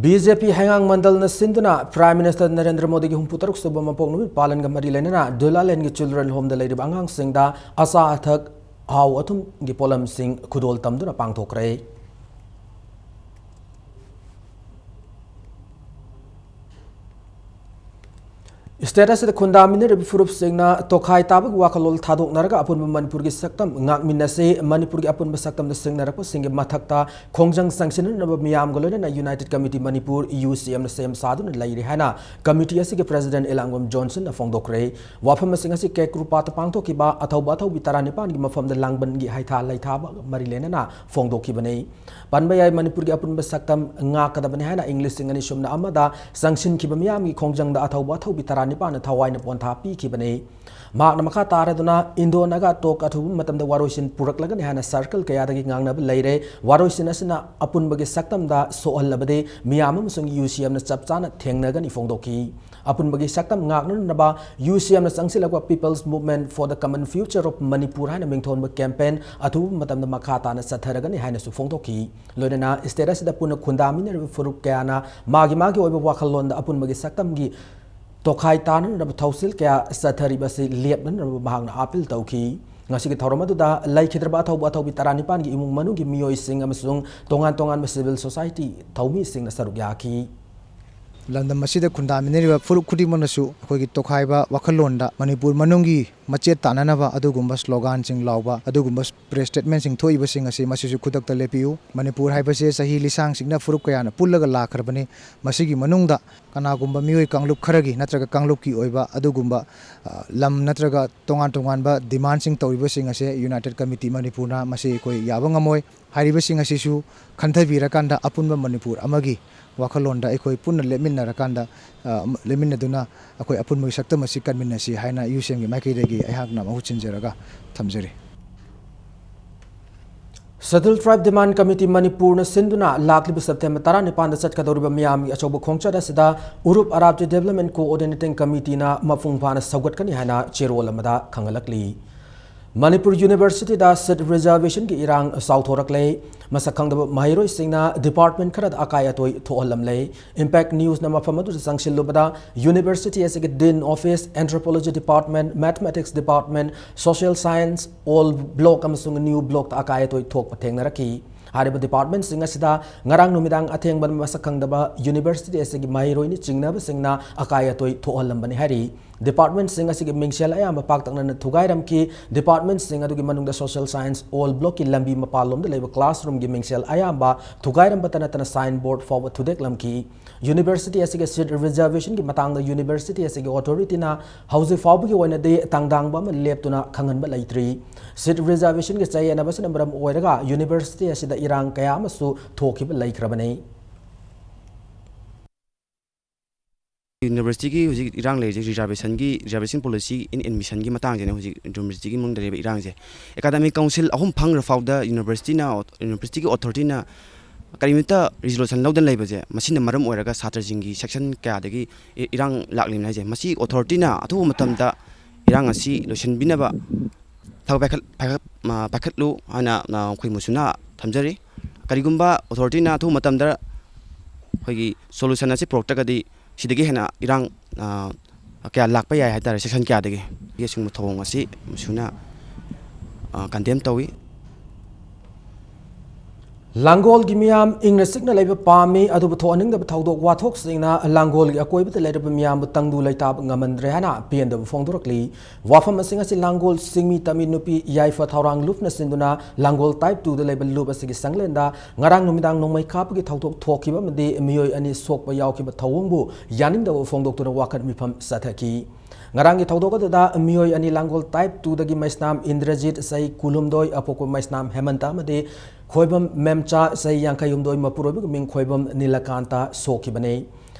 B J P ꯍꯩꯉꯥꯡ ꯃꯟꯗꯜꯅ ꯁꯤꯟꯗꯨꯅ Prime Minister ꯅꯔꯦꯟꯗ꯭ꯔ ꯃꯣꯗꯤꯒꯤ ꯍꯨꯝꯐꯨ ꯇꯔꯨꯛ ꯁꯨꯕ ꯃꯄꯣꯛ ꯅꯨꯃꯤꯠ ꯄꯥꯂꯟꯒ ꯃꯔꯤ ꯂꯩꯅꯅ ꯗꯨꯂꯥꯂꯦꯟꯒꯤ Children Homeꯗ ꯂꯩꯔꯤꯕ ꯑꯉꯥꯡꯁꯤꯡꯗ ꯑꯆꯥ ꯑꯊꯛ, ꯑꯍꯥꯎ ꯑꯊꯨꯝꯒꯤ ꯄꯣꯠꯂꯝꯁꯤꯡ ꯈꯨꯗꯣꯜ ꯇꯝꯗꯨꯅ ꯄꯥꯡꯊꯣꯛꯈ꯭ꯔꯦ꯫ State ꯑꯁꯤꯗ ꯈꯨꯟꯗꯥꯃꯤꯟꯅꯔꯤꯕ ꯐꯨꯔꯨꯞꯁꯤꯡꯅ ꯇꯣꯈꯥꯏ ꯇꯥꯕꯒꯤ ꯋꯥꯈꯜꯂꯣꯟ ꯊꯥꯗꯣꯛꯅꯔꯒ ꯑꯄꯨꯟꯕ ꯃꯅꯤꯄꯨꯔꯒꯤ ꯁꯛꯇꯝ ꯉꯥꯛꯃꯤꯟꯅꯁꯤ, ꯃꯅꯤꯄꯨꯔꯒꯤ ꯑꯄꯨꯟꯕ ꯁꯛꯇꯝꯗ ꯁꯤꯡꯅꯔꯛꯄꯁꯤꯡꯒꯤ ꯃꯊꯛꯇ ꯈꯣꯡꯖꯪ ꯆꯪꯁꯤꯟꯅꯅꯕ ꯃꯤꯌꯥꯝꯒ ꯂꯣꯏꯅꯅ United Committee Manipur, U C M ꯅ ꯁꯦꯝ ꯁꯥꯗꯨꯅ ꯂꯩꯔꯤ ꯍꯥꯏꯅ committee ꯑꯁꯤꯒꯤ President ꯏꯂꯥꯡꯕꯝ ꯖꯣꯟꯁꯟꯅ ꯐꯣꯡꯗꯣꯛꯈ꯭ꯔꯦ꯫ ꯋꯥꯐꯝ ꯑꯁꯤꯡ ꯑꯁꯤ ꯀꯦꯀ꯭ꯔꯨꯄꯥꯠꯇ ꯄꯥꯡꯊꯣꯛꯈꯤꯕ ꯑꯊꯧꯕ ꯑꯊꯧꯕꯤ ꯇꯔꯥꯅꯤꯄꯥꯟꯒꯤ ꯃꯐꯝꯗ ꯂꯥꯡꯕꯟꯒꯤ ꯍꯩꯊꯥ ꯂꯩꯊꯥꯕꯒ ꯃꯔꯤ ꯂꯩꯅꯅ ꯐꯣꯡꯗꯣꯛꯈꯤꯕꯅꯤ꯫ ꯄꯟꯕ ꯌꯥꯏ, ꯃꯅꯤꯄꯨꯔꯒꯤ ꯑꯄꯨꯟꯕ ꯁꯛꯇꯝ ꯉꯥꯛꯀꯗꯕꯅꯤ ꯍꯥꯏꯅ ꯏꯪ ꯂꯤꯁꯤꯡ ꯑꯅꯤ ꯁꯨꯞꯅ ꯑꯃꯗ ꯆꯪꯁꯤꯟꯈꯤꯕ ꯃꯤꯌꯥꯝꯒꯤ ꯈꯣꯡꯖꯪꯗ ꯑꯊꯧꯕ ꯑꯊꯧꯕꯤ ꯇꯔꯥꯅꯤꯄꯥꯟꯅ ꯊꯋꯥꯏꯅ ꯄꯣꯟꯊꯥ ꯄꯤꯈꯤꯕꯅꯤ꯫ ꯃꯍꯥꯛꯅ ꯃꯈꯥ ꯇꯥꯔꯗꯨꯅ Indo Naga talk ꯑꯊꯨꯕ ꯃꯇꯝꯗ ꯋꯥꯔꯣꯏꯁꯤꯟ ꯄꯨꯔꯛꯂꯒꯅꯤ ꯍꯥꯏꯅ circle ꯀꯌꯥꯗꯒꯤ ꯉꯥꯡꯅꯕ ꯂꯩꯔꯦ꯫ ꯋꯥꯔꯣꯏꯁꯤꯟ ꯑꯁꯤꯅ ꯑꯄꯨꯟꯕꯒꯤ ꯁꯛꯇꯝꯗ ꯁꯣꯛꯍꯜꯂꯕꯗꯤ ꯃꯤꯌꯥꯝ ꯑꯃꯁꯨꯡ U C M ꯅ ꯆꯞ ꯆꯥꯅ ꯊꯦꯡꯅꯒꯅꯤ ꯐꯣꯡꯗꯣꯛꯈꯤ꯫ ꯑꯄꯨꯟꯕꯒꯤ ꯁꯛꯇꯝ ꯉꯥꯛꯅꯅꯕ U C M ꯅ ꯆꯪꯁꯤꯜꯂꯛꯄ People's Movement for the Common Future of Manipur ꯍꯥꯏꯅ ꯃꯤꯡꯊꯣꯟꯕ campaign ꯑꯊꯨꯕ ꯃꯇꯝꯗ ꯃꯈꯥ ꯇꯥꯅ ꯆꯠꯊꯔꯒꯅꯤ ꯍꯥꯏꯅꯁꯨ ꯐꯣꯡꯗꯣꯛꯈꯤ꯫ ꯂꯣꯏꯅꯅ state ꯑꯁꯤꯗ ꯄꯨꯟꯅ ꯈꯨꯟꯗꯥꯃꯤꯟꯅꯔꯤꯕ ꯐꯨꯔꯨꯞ ꯀꯌꯥꯅ ꯃꯥꯒꯤ ꯃꯥꯒꯤ ꯑꯣꯏꯕ ꯋꯥꯈꯜꯂꯣꯟꯗ ꯑꯄꯨꯟꯕꯒꯤ ꯁꯛꯇꯝꯒꯤ ꯇꯣꯈꯥꯏ ꯇꯥꯅꯅꯕ ꯊꯧꯁꯤꯜ ꯀꯌꯥ ꯆꯠꯊꯔꯤꯕ ꯑꯁꯤ ꯂꯦꯞꯅꯅꯕ ꯃꯍꯥꯛꯅ appeal ꯇꯧꯈꯤ꯫ ꯉꯁꯤꯒꯤ ꯊꯧꯔꯝ ꯑꯗꯨꯗ ꯂꯩꯈꯤꯗ꯭ꯔꯕ ꯑꯊꯧꯕ ꯑꯊꯧꯕꯤ ꯇꯔꯥꯅꯤꯄꯥꯟꯒꯤ ꯏꯃꯨꯡ ꯃꯅꯨꯡꯒꯤ ꯃꯤꯑꯣꯏꯁꯤꯡ ꯑꯃꯁꯨꯡ ꯇꯣꯉꯥꯟ ꯇꯣꯉꯥꯟꯕ civil society ꯊꯧꯃꯤꯁꯤꯡꯅ ꯁꯔꯨꯛ ꯌꯥꯈꯤ꯫ ꯂꯝꯗꯝ ꯑꯁꯤꯗ ꯈꯨꯟꯗꯥꯃꯤꯟꯅꯔꯤꯕ ꯐꯨꯔꯨꯞ ꯈꯨꯗꯤꯡꯃꯛꯅꯁꯨ ꯑꯩꯈꯣꯏꯒꯤ ꯇꯣꯈꯥꯏꯕ ꯋꯥꯈꯜꯂꯣꯟꯗ ꯃꯅꯤꯄꯨꯔ ꯃꯅꯨꯡꯒꯤ ꯃꯆꯦꯠ ꯇꯥꯟꯅꯅꯕ ꯑꯗꯨꯒꯨꯝꯕ sloganꯁꯤꯡ ꯂꯥꯎꯕ, ꯑꯗꯨꯒꯨꯝꯕ press statementꯁꯤꯡ ꯊꯣꯛꯏꯕꯁꯤꯡ ꯑꯁꯤ ꯃꯁꯤꯁꯨ ꯈꯨꯗꯛꯇ ꯂꯦꯞꯄꯤꯌꯨ꯫ ꯃꯅꯤꯄꯨꯔ ꯍꯥꯏꯕꯁꯦ ꯆꯍꯤ ꯂꯤꯁꯥꯡ ꯁꯤꯡꯅ ꯐꯨꯔꯨꯞ ꯀꯌꯥꯅ ꯄꯨꯜꯂꯒ ꯂꯥꯛꯈ꯭ꯔꯕꯅꯤ꯫ ꯃꯁꯤꯒꯤ ꯃꯅꯨꯡꯗ ꯀꯅꯥꯒꯨꯝꯕ ꯃꯤꯑꯣꯏ ꯀꯥꯡꯂꯨꯞ ꯈꯔꯒꯤ ꯅꯠꯇ꯭ꯔꯒ ꯀꯥꯡꯂꯨꯞꯀꯤ ꯑꯣꯏꯕ ꯑꯗꯨꯒꯨꯝꯕ, ꯑ, ꯂꯝ ꯅꯠꯇ꯭ꯔꯒ ꯇꯣꯉꯥꯟ ꯇꯣꯉꯥꯟꯕ demandꯁꯤꯡ ꯇꯧꯔꯤꯕꯁꯤꯡ ꯑꯁꯦ United Committee ꯃꯅꯤꯄꯨꯔꯅ ꯃꯁꯤ ꯑꯩꯈꯣꯏ ꯌꯥꯕ ꯉꯝꯃꯣꯏ꯫ ꯍꯥꯏꯔꯤꯕꯁꯤꯡ ꯑꯁꯤꯁꯨ ꯈꯟꯊꯕꯤꯔꯀꯥꯟꯗ ꯑꯄꯨꯟꯕ ꯃꯅꯤꯄꯨꯔ ꯑꯃꯒꯤ ꯋꯥꯈꯜꯂꯣꯟꯗ ꯑꯩꯈꯣꯏ ꯄꯨꯟꯅ ꯂꯦꯞꯃꯤꯟꯅꯔꯀꯥꯟꯗ, ꯑ, ꯂꯦꯞꯃꯤꯟꯅꯗꯨꯅ ꯑꯩꯈꯣꯏ ꯑꯄꯨꯟꯕꯒꯤ ꯁꯛꯇꯝ ꯑꯁꯤ ꯀꯟꯃꯤꯟꯅꯁꯤ ꯍꯥꯏꯅ ꯌꯨ ꯁꯤ ꯑꯦꯝꯒꯤ ꯃꯥꯏꯀꯩꯗꯒꯤ ꯑꯩꯍꯥꯛꯅ ꯃꯍꯨꯠ ꯁꯤꯟꯖꯔꯒ ꯊꯝꯖꯔꯤ꯫ Scheduled Tribe Demand Committee ꯃꯅꯤꯄꯨꯔꯅ ꯁꯤꯟꯗꯨꯅ ꯂꯥꯛꯂꯤꯕ September ꯇꯔꯥꯅꯤꯄꯥꯟꯗ ꯆꯠꯀꯗꯧꯔꯤꯕ ꯃꯤꯌꯥꯝꯒꯤ ꯑꯆꯧꯕ ꯈꯣꯡꯆꯠ ꯑꯁꯤꯗ ꯎꯔꯨꯞ ꯑꯔꯥꯞꯇꯤ Development Coordinating Committeeꯅ ꯃꯄꯨꯡ ꯐꯥꯅ ꯁꯧꯒꯠꯀꯅꯤ ꯍꯥꯏꯅ ꯆꯦꯔꯣꯜ ꯑꯃꯗ ꯈꯪꯍꯜꯂꯛꯂꯤ꯫ ꯃꯅꯤꯄꯨꯔ Universityꯗ seat reservationꯒꯤ ꯏꯔꯥꯡ ꯆꯥꯎꯊꯣꯔꯛꯂꯦ꯫ ꯃꯁꯛ ꯈꯪꯗꯕ ꯃꯍꯩꯔꯣꯏꯁꯤꯡꯅ department ꯈꯔꯗ ꯑꯀꯥꯏ ꯑꯇꯣꯏ ꯊꯣꯛꯍꯜꯂꯝꯂꯦ꯫ Impact Newsꯅ ꯃꯐꯝ ꯑꯗꯨꯗ ꯆꯪꯁꯤꯜꯂꯨꯕꯗ university ꯑꯁꯤꯒꯤ Dean Office, Anthropology Department, Mathematics Department, Social Science, Old Block ꯑꯃꯁꯨꯡ New Blockꯇ ꯑꯀꯥꯏ ꯑꯇꯣꯏ ꯊꯣꯛꯄ ꯊꯦꯡꯅꯔꯛꯈꯤ꯫ ꯍꯥꯏꯔꯤꯕ departmentꯁꯤꯡ ꯑꯁꯤꯗ ꯉꯔꯥꯡ ꯅꯨꯃꯤꯗꯥꯡ ꯑꯊꯦꯡꯕꯗ ꯃꯁꯛ ꯈꯪꯗꯕ university ꯑꯁꯤꯒꯤ ꯃꯍꯩꯔꯣꯏꯅꯤ ꯆꯤꯡꯅꯕꯁꯤꯡꯅ ꯑꯀꯥꯏ ꯑꯇꯣꯏ ꯊꯣꯛꯍꯜꯂꯝꯕꯅꯤ ꯍꯥꯏꯔꯤ꯫ Departmentꯁꯤꯡ ꯑꯁꯤꯒꯤ ꯃꯤꯡꯁꯦꯜ ꯑꯌꯥꯝꯕ ꯄꯥꯛꯇꯛꯅꯅ ꯊꯨꯒꯥꯏꯔꯝꯈꯤ꯫ Departmentꯁꯤꯡ ꯑꯗꯨꯒꯤ ꯃꯅꯨꯡꯗ Social Science Old Blockꯀꯤ ꯂꯝꯕꯤ ꯃꯄꯥꯟꯂꯣꯝꯗ ꯂꯩꯕ classroomꯒꯤ ꯃꯤꯡꯁꯦꯜ ꯑꯌꯥꯝꯕ ꯊꯨꯒꯥꯏꯔꯝꯕꯇ ꯅꯠꯇꯅ signboard ꯐꯥꯎꯕ ꯊꯨꯗꯦꯛꯂꯝꯈꯤ꯫ University ꯑꯁꯤꯒꯤ seat reservationꯒꯤ ꯃꯇꯥꯡꯗ university ꯑꯁꯤꯒꯤ authorityꯅ ꯍꯧꯖꯤꯛ ꯐꯥꯎꯕꯒꯤ ꯑꯣꯏꯅꯗꯤ ꯇꯥꯡꯗꯥꯡꯕ ꯑꯃ ꯂꯦꯞꯇꯨꯅ ꯈꯪꯍꯟꯕ ꯂꯩꯇ꯭ꯔꯤ꯫ Seat reservationꯒꯤ ꯆꯌꯦꯠꯅꯕꯁꯤꯅ ꯃꯔꯝ ꯑꯣꯏꯔꯒ university ꯑꯁꯤꯗ ꯏꯔꯥꯡ ꯀꯌꯥ ꯑꯃꯁꯨ ꯊꯣꯛꯈꯤꯕ ꯂꯩꯈ꯭ꯔꯕꯅꯤ꯫ Universityꯒꯤ ꯍꯧꯖꯤꯛ ꯏꯔꯥꯡ ꯂꯩꯔꯤꯁꯦ reservationꯒꯤ, reservation policy in admissionꯒꯤ ꯃꯇꯥꯡꯁꯤꯅꯦ ꯍꯧꯖꯤꯛ universityꯒꯤ ꯃꯅꯨꯡꯗ ꯂꯩꯔꯤꯕ ꯏꯔꯥꯡꯁꯦ꯫ Academic Council ꯑꯍꯨꯝ ꯐꯪꯈ꯭ꯔ ꯐꯥꯎꯗ universityꯅ, universityꯒꯤ authorityꯅ ꯀꯔꯤꯃꯠꯇ resolution ꯂꯧꯗꯅ ꯂꯩꯕꯁꯦ, ꯃꯁꯤꯅ ꯃꯔꯝ ꯑꯣꯏꯔꯒ ꯁꯥꯇ꯭ꯔꯁꯤꯡꯒꯤ section ꯀꯌꯥꯗꯒꯤ ꯏ-, ꯏꯔꯥꯡ ꯂꯥꯛꯂꯤꯕꯅꯤ ꯍꯥꯏꯁꯦ꯫ ꯃꯁꯤ authorityꯅ ꯑꯊꯨꯕ ꯃꯇꯝꯗ ꯏꯔꯥꯡ ꯑꯁꯤ ꯂꯣꯏꯁꯤꯟꯕꯤꯅꯕ ꯊꯕꯛ ꯄꯥꯏꯈꯠ-, ꯄꯥꯏꯈꯠ-, ꯃ-, ꯄꯥꯏꯈꯠꯂꯨ ꯍꯥꯏꯅ, ꯑ, ꯑꯩꯈꯣꯏ ꯃꯨꯁꯨꯅ ꯊꯝꯖꯔꯤ꯫ ꯀꯔꯤꯒꯨꯝꯕ authorityꯅ ꯑꯊꯨꯕ ꯃꯇꯝꯗ ꯑꯩꯈꯣꯏꯒꯤ solution ꯑꯁꯤ ꯄꯨꯔꯛꯇ꯭ꯔꯒꯗꯤ ꯁꯤꯗꯒꯤ ꯍꯦꯟꯅ ꯏꯔꯥꯡ, ꯑ, ꯀꯌꯥ ꯂꯥꯛꯄ ꯌꯥꯏ ꯍꯥꯏꯇꯥꯔꯦ, section ꯀꯌꯥꯗꯒꯤ꯫ ꯑꯁꯤꯒꯨꯝꯕ ꯊꯧꯑꯣꯡ ꯑꯁꯤ ꯃꯨꯁꯨꯅ ꯀꯟꯗꯦꯝ ꯇꯧꯏ꯫ ꯂꯥꯡꯒꯣꯜꯒꯤ ꯃꯤꯌꯥꯝ ꯏꯪꯅ ꯆꯤꯛꯅ ꯂꯩꯕ ꯄꯥꯝꯃꯤ, ꯑꯗꯨꯕꯨ ꯊꯣꯛꯍꯟꯅꯤꯡꯗꯕ ꯊꯧꯗꯣꯛ ꯋꯥꯊꯣꯛꯁꯤꯡꯅ ꯂꯥꯡꯒꯣꯜꯒꯤ ꯑꯀꯣꯏꯕꯗ ꯂꯩꯔꯕ ꯃꯤꯌꯥꯝꯕꯨ ꯇꯪꯗꯨ ꯂꯩꯇꯥꯕ ꯉꯝꯍꯟꯗ꯭ꯔꯦ ꯍꯥꯏꯅ ꯄꯦꯟꯗꯕ ꯐꯣꯡꯗꯣꯔꯛꯂꯤ꯫ ꯋꯥꯐꯝ ꯑꯁꯤꯡ ꯑꯁꯤ ꯂꯥꯡꯒꯣꯜ ꯆꯤꯡꯃꯤ ꯇꯝꯃꯤ ꯅꯨꯄꯤ ꯌꯥꯏꯐ ꯊꯧꯔꯥꯡ ꯂꯨꯞꯅ ꯁꯤꯟꯗꯨꯅ ꯂꯥꯡꯒꯣꯜ ꯇꯥꯏꯞ ꯇꯨꯗ ꯂꯩꯕ ꯂꯨꯞ ꯑꯁꯤꯒꯤ ꯆꯪꯂꯦꯟꯗ ꯉꯔꯥꯡ ꯅꯨꯃꯤꯗꯥꯡ ꯅꯣꯡꯃꯩ ꯀꯥꯞꯄꯒꯤ ꯊꯧꯗꯣꯛ ꯊꯣꯛꯈꯤꯕ ꯑꯃꯗꯤ ꯃꯤꯑꯣꯏ ꯑꯅꯤ ꯁꯣꯛꯄ ꯌꯥꯎꯈꯤꯕ ꯊꯧꯑꯣꯡꯕꯨ ꯌꯥꯅꯤꯡꯗꯕ ꯐꯣꯡꯗꯣꯛꯇꯨꯅ ꯋꯥꯀꯠ ꯃꯤꯐꯝ ꯆꯠꯊꯈꯤ꯫ ꯉꯔꯥꯡꯒꯤ ꯊꯧꯗꯣꯛ ꯑꯗꯨꯗ ꯃꯤꯑꯣꯏ ꯑꯅꯤ ꯂꯥꯡꯒꯣꯜ ꯇꯥꯏꯞ ꯇꯨꯗꯒꯤ ꯃꯩꯁꯅꯥꯝ ꯏꯟꯗ꯭ꯔꯖꯤꯠ ꯆꯍꯤ ꯀꯨꯟꯍꯨꯝꯗꯣꯏ, ꯑꯄꯣꯛꯄ ꯃꯩꯁꯅꯥꯝ ꯍꯦꯃꯟꯇ ꯑꯃꯗꯤ ꯈꯣꯏꯕꯝ ꯃꯦꯝꯆꯥ ꯆꯍꯤ ꯌꯥꯡꯈꯩꯍꯨꯝꯗꯣꯏ, ꯃꯄꯨꯔꯣꯏꯕꯒꯤ ꯃꯤꯡ ꯈꯣꯏꯕꯝ ꯅꯤꯂꯀꯥꯟꯇ ꯁꯣꯛꯈꯤꯕꯅꯤ꯫